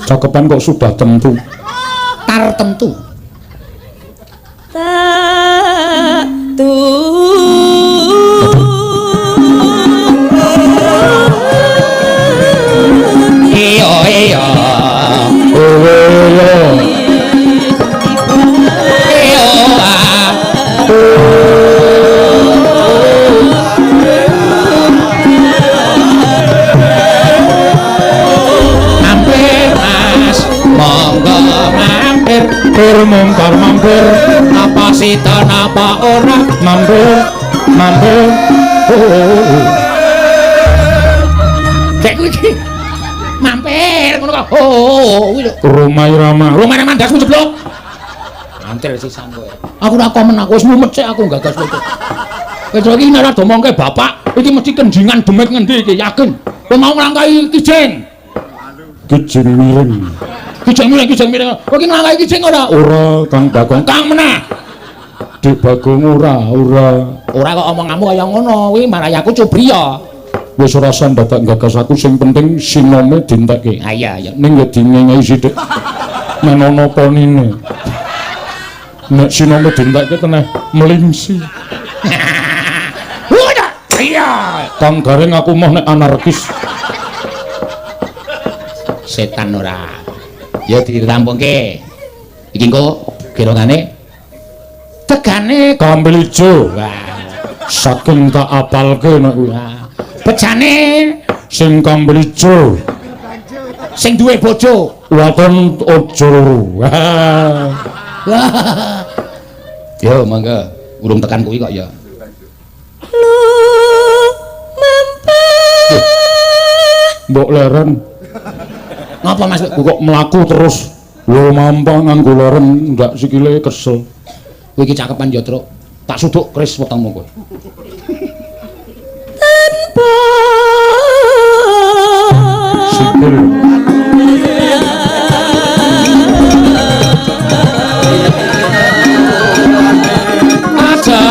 B: Cakepan kok sudah tentu.
A: Tartemtu.
C: Tu.
A: Iya iya.
B: Oh iya.
A: Iya. mampir
B: Pir mungkar mampir
A: apa sida napa ora
B: mampir mampir. Oh.
A: Dek kuwi iki mampir ngono kok. Oh, kuwi lho.
B: Rumah Irama.
A: Rumah Irama ndasmu jeblok. Mantir sisan kowe. Aku ora komen, aku wis mumet sik aku gagas kowe. Petro iki nek ora domongke bapak, iki mesti kenjingan demit ngendi iki, yakin. Kowe mau nglangkahi kijing.
B: Kijing miring.
A: Kijing miring, kijing miring. Kowe iki nglangkahi kijing ora?
B: Ora, Kang Bagong.
A: Kang meneh.
B: Dik Bagong ora, ora.
A: Ora kok omonganmu kaya ngono, kuwi marai aku cubriya.
B: Wis ora usah dadak gagas aku, sing penting sinome dintekke.
A: Ah iya, iya.
B: Ning ya dingengehi sithik. Men ana ponine. Nek sinome dintekke teneh melingsi.
A: Udah, iya.
B: Kang Gareng aku moh nek anarkis.
A: Setan ora. Ya dirampungke. Iki engko gerongane tegane
B: kambil ijo.
A: Wah,
B: saking tak apalke nek kuwi.
A: Bejane
B: sing kambil ijo.
A: Sing duwe bojo
B: waton aja loro.
A: Yo monggo, urung tekan kuwi kok ya.
C: Lumampah.
B: Mbok leren.
A: Ngapa Mas?
B: Kok mlaku terus. Lumampah nganggo leren ndak sikile kesel.
A: Kowe iki cakepan ya, Truk. Tak suduk keris wetengmu kowe.
C: Tanpa
B: sikil.
A: Aja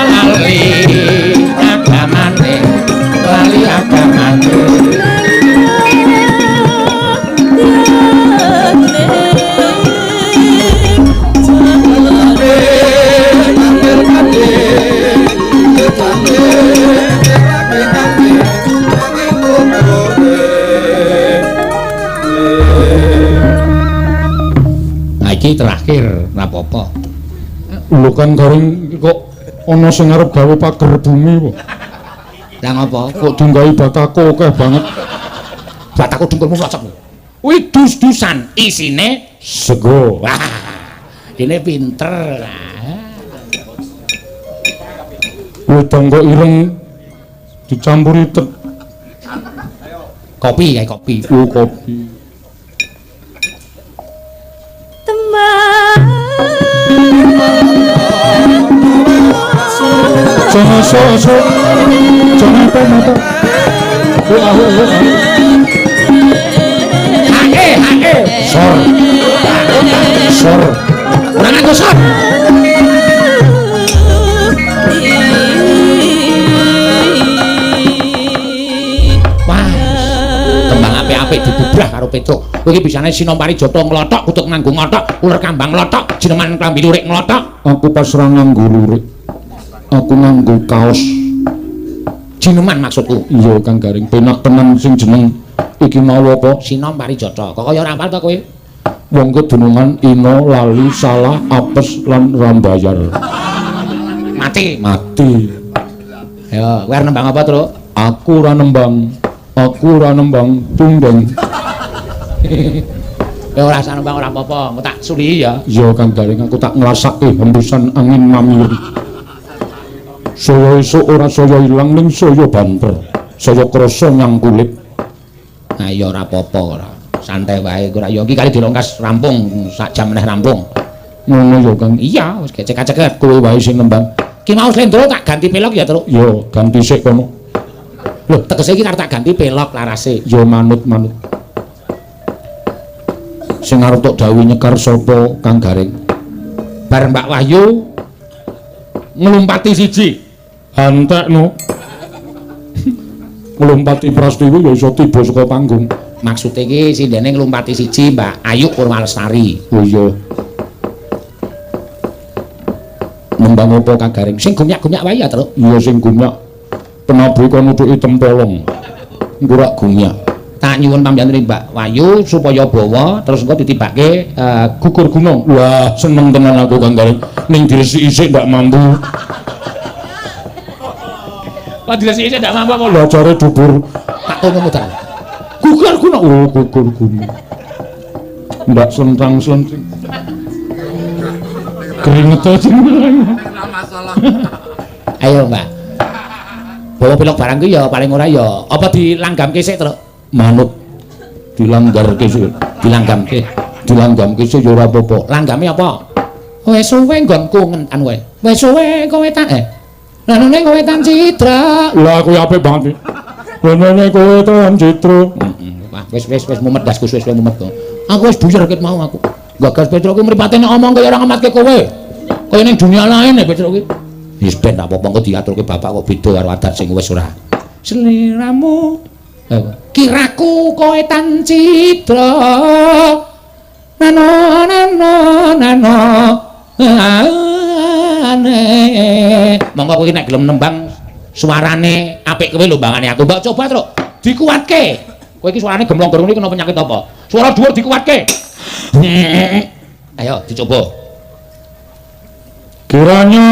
A: lali agamane, lali agamane. Nah iki terakhir, ora apa-apa.
B: Lho Kang Gareng kok ana sing arep gawe pager bumi kok.
A: Lah ngopo?
B: Kok dunggahi batako akeh banget.
A: Batako dengkulmu cocok. Kuwi dus-dusan isine
B: sego.
A: Wah, dene pinter.
B: Wedang kok ireng dicampuri
A: kopi kayak kopi.
B: Oh, kopi.
C: Teman.
B: Jangan so-so. Jangan apa-apa. Wah, wah, wah.
A: Hae, hae.
B: Sor. Sor.
A: Ora nganggo sor. Wah, tembang apik-apik dibubrah karo Petruk. Kowe iki bisane Sinom Parijata nglothok, kutuk nganggo ngothok, uler kambang nglothok, jineman klambi lurik nglothok.
B: Aku pas ora nganggo lurik. Aku nganggo kaos.
A: Jineman maksudku.
B: Iya Kang Gareng, penak tenan sing jeneng iki mau apa?
A: Sinom Parijata. Kok kaya ora hafal to kowe?
B: Wong kedunungan ina lali salah apes lan rambayar.
A: Mati.
B: Mati.
A: Ya, kowe arep nembang apa, Truk?
B: Aku ora nembang. Aku ora nembang pundeng.
A: Ya ora usah nembang ora apa-apa, engko tak sulihi ya.
B: Iya Kang Gareng, aku tak ngrasake hembusan angin mamiri. Saya esuk ora saya ilang ning saya banter. Saya krasa nyang kulit.
A: Nah ya ora apa-apa ora. Santai wae ora ya iki kali dilongkas rampung sak jam meneh rampung.
B: Ngono ya Kang.
A: Iya, wis gecek-ceket
B: kowe wae sing nembang.
A: Ki mau slendro tak ganti pelok ya, Truk.
B: Ya, ganti sik kono.
A: Lho, tegese iki arep tak ganti pelok larase.
B: Ya manut-manut. Sing arep tok dawuhi nyekar sapa Kang Gareng?
A: Bar Mbak Wahyu nglumpati siji.
B: Antekno. Nglumpati Prastiwi ya iso tiba saka panggung.
A: Maksude iki sindene nglumpati siji Mbak Ayu Purwalestari.
B: Oh iya.
A: Nembang apa Kang Gareng? Sing gumyak-gumyak wae ya, Truk.
B: Iya sing gumyak. Penabuhe kono nutuki tempolong. Engko rak gumyak.
A: Tak nyuwun pamjantune Mbak Wahyu supaya bawa terus engko ditibake
B: gugur gunung. Wah, seneng tenan aku Kang Gareng. Ning diresiki sik ndak mampu.
A: Kok diresiki sik ndak mampu apa?
B: Lah jare dubur.
A: Tak tunggu muter.
B: Gugur gunung. Oh, gugur gunung. Ndak sentang-senting.
A: Keringet aja.
D: Ora masalah.
A: Ayo, Mbak. Bawa pilok barang ku ya paling ora ya apa dilanggamke sik, Truk?
B: Manut dilanggarke sik.
A: Dilanggamke.
B: Dilanggamke sik ya ora apa-apa.
A: Langgame apa? Wis suwe nggonku ngentan kowe. Wis suwe kowe tak Lanane kowe tan citra.
B: Lah kuwi apik banget. Lanane kowe tan citra.
A: Heeh. Wis wis wis mumet dasku suwe-suwe mumet kok. Aku wis buyer ket mau aku. Gagas Petruk kuwi mripate nek omong kaya ora ngematke kowe. Kaya ning dunia lain e Petruk kuwi. Wis ben tak apa-apa engko diaturke bapak kok beda karo adat sing wis ora. Seliramu kiraku kowe tan citra. Nano nano nano. Ane. Monggo kowe nek gelem nembang suarane apik kowe lho mbangane aku. Mbok coba, Truk. Dikuatke. Kowe iki suarane gemlong gorong iki kena penyakit apa? Suara dhuwur dikuatke. Ayo dicoba.
B: Kiranya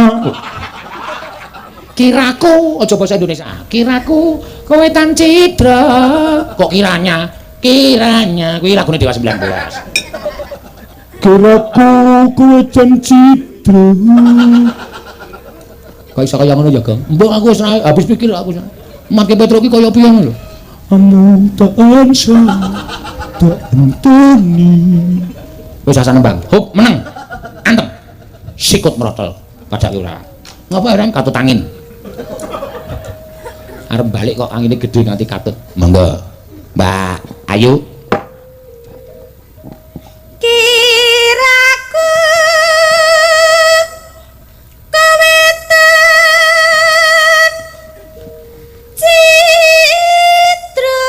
A: kiraku aja basa Indonesia. Kiraku kowe tan citra. Kok kiranya? Kiranya kuwi lagune Dewa 19.
B: Kiraku kowe tan citra.
A: Kok iso kaya ngono ya, Gong? Mbok aku wis habis pikir aku. Make Petruk iki kaya piye ngono lho.
B: Amung tak ansa tak enteni.
A: Wis asane nembang. Hup meneng. Antem. Sikut merotol. Padake ora. Ngapa ora katut angin? Arep balik kok angine gedhe nganti katut. Monggo. Mbak Ayu.
C: Kiraku kowe tan citra.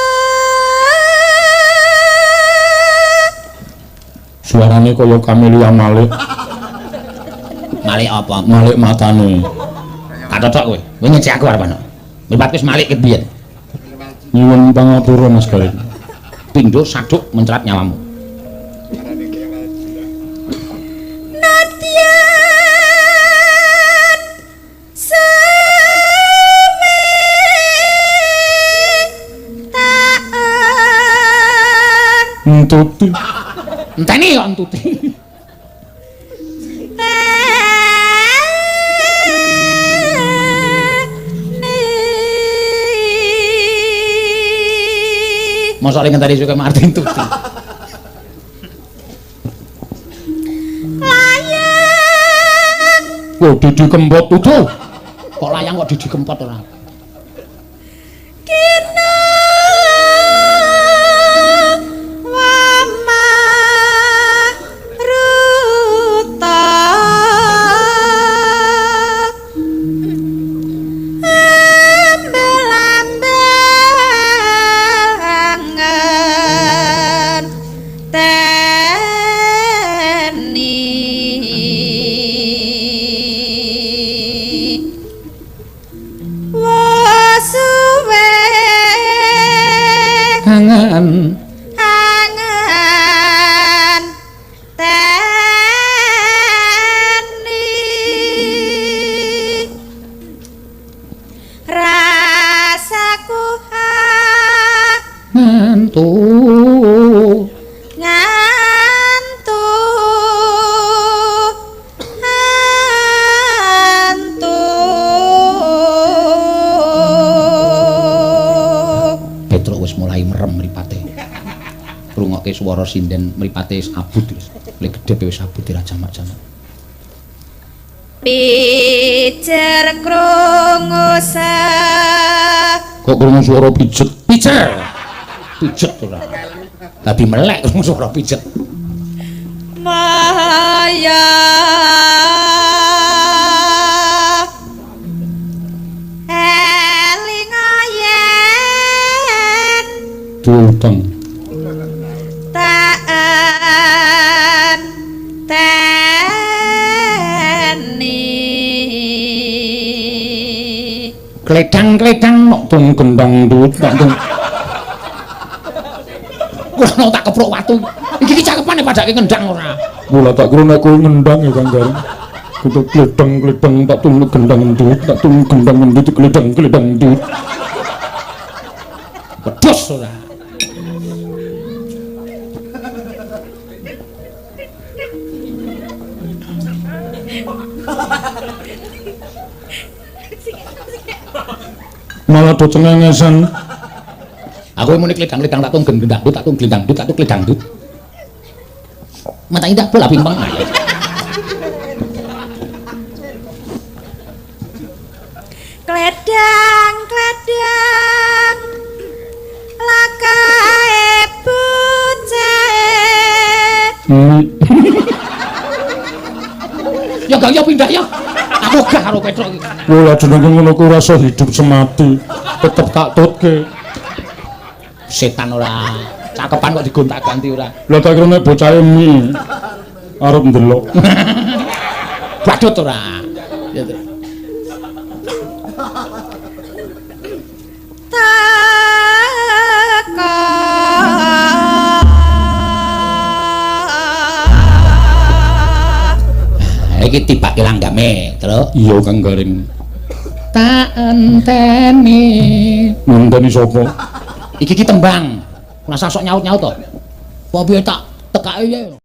B: Suarane kaya Camelia Malik.
A: Malik apa?
B: Malik matane.
A: Tak cocok kowe. Kowe ngecek aku arep ana. Mripatku wis malik ket biyen.
B: Nyuwun pangapura Mas Gareng.
A: Pindho saduk mencrat nyawamu.
C: Nadyan suwe taan
B: Entuti.
A: Enteni kok entuti. Mosok ning ngenteni suke Martin tuti.
C: Layang.
B: Kok Didi Kempot
A: utuh. Kok layang kok Didi Kempot ora?
C: Kina wama ruta. Ambel-ambel teni. Wasuwe
A: Angan
C: angan teni. Rasaku
A: ngantuk
C: ngantuk ngantuk.
A: Petruk wis mulai merem mripate. Rungokke swara sinden mripate wis abut wis. Lek gedhe wis abut ora jamak-jamak.
C: Pijer krungu
B: Kok krungu swara pijet?
A: Pijer. Pijet ora. Tapi melek krungu swara pijet.
C: Maya eling yen
B: Diutang.
C: taan teni.
A: Kledang-kledang
B: Nok tung gendang duit nok tung.
A: Ora tak keprok watu. Iki ki cakepane padake ngendang ora.
B: Mula tak kira nek kowe ngendang ya Kang Gareng. Kudu kledang-kledang tak tung gendang duit tak tung gendang duit kledang-kledang duit.
A: Wedhus ora.
E: Malah do cengengesan.
A: Aku muni kledang-kledang tak tung gendang tak tung glendang tak tung kledang dut. Mata indah bola pimpeng.
C: Kledang kledang lakae bocahe.
A: Ya gak ya pindah ya. Aku gak karo Petruk iki.
E: Lha jenenge ngono ku rasa hidup semati. Tetep tak tutke.
A: Setan ora. Cakepan kok digonta-ganti ora.
E: Lah tak kira nek bocahe mi arep ndelok.
A: Badut ora. Ya to.
C: Teko.
A: Iki tibake langgame, Truk.
E: Iya Kang Gareng.
A: Tak enteni.
E: Ngenteni sapa?
A: Iki ki tembang. Ora sok nyaut-nyaut to. Apa piye tak tekake ya.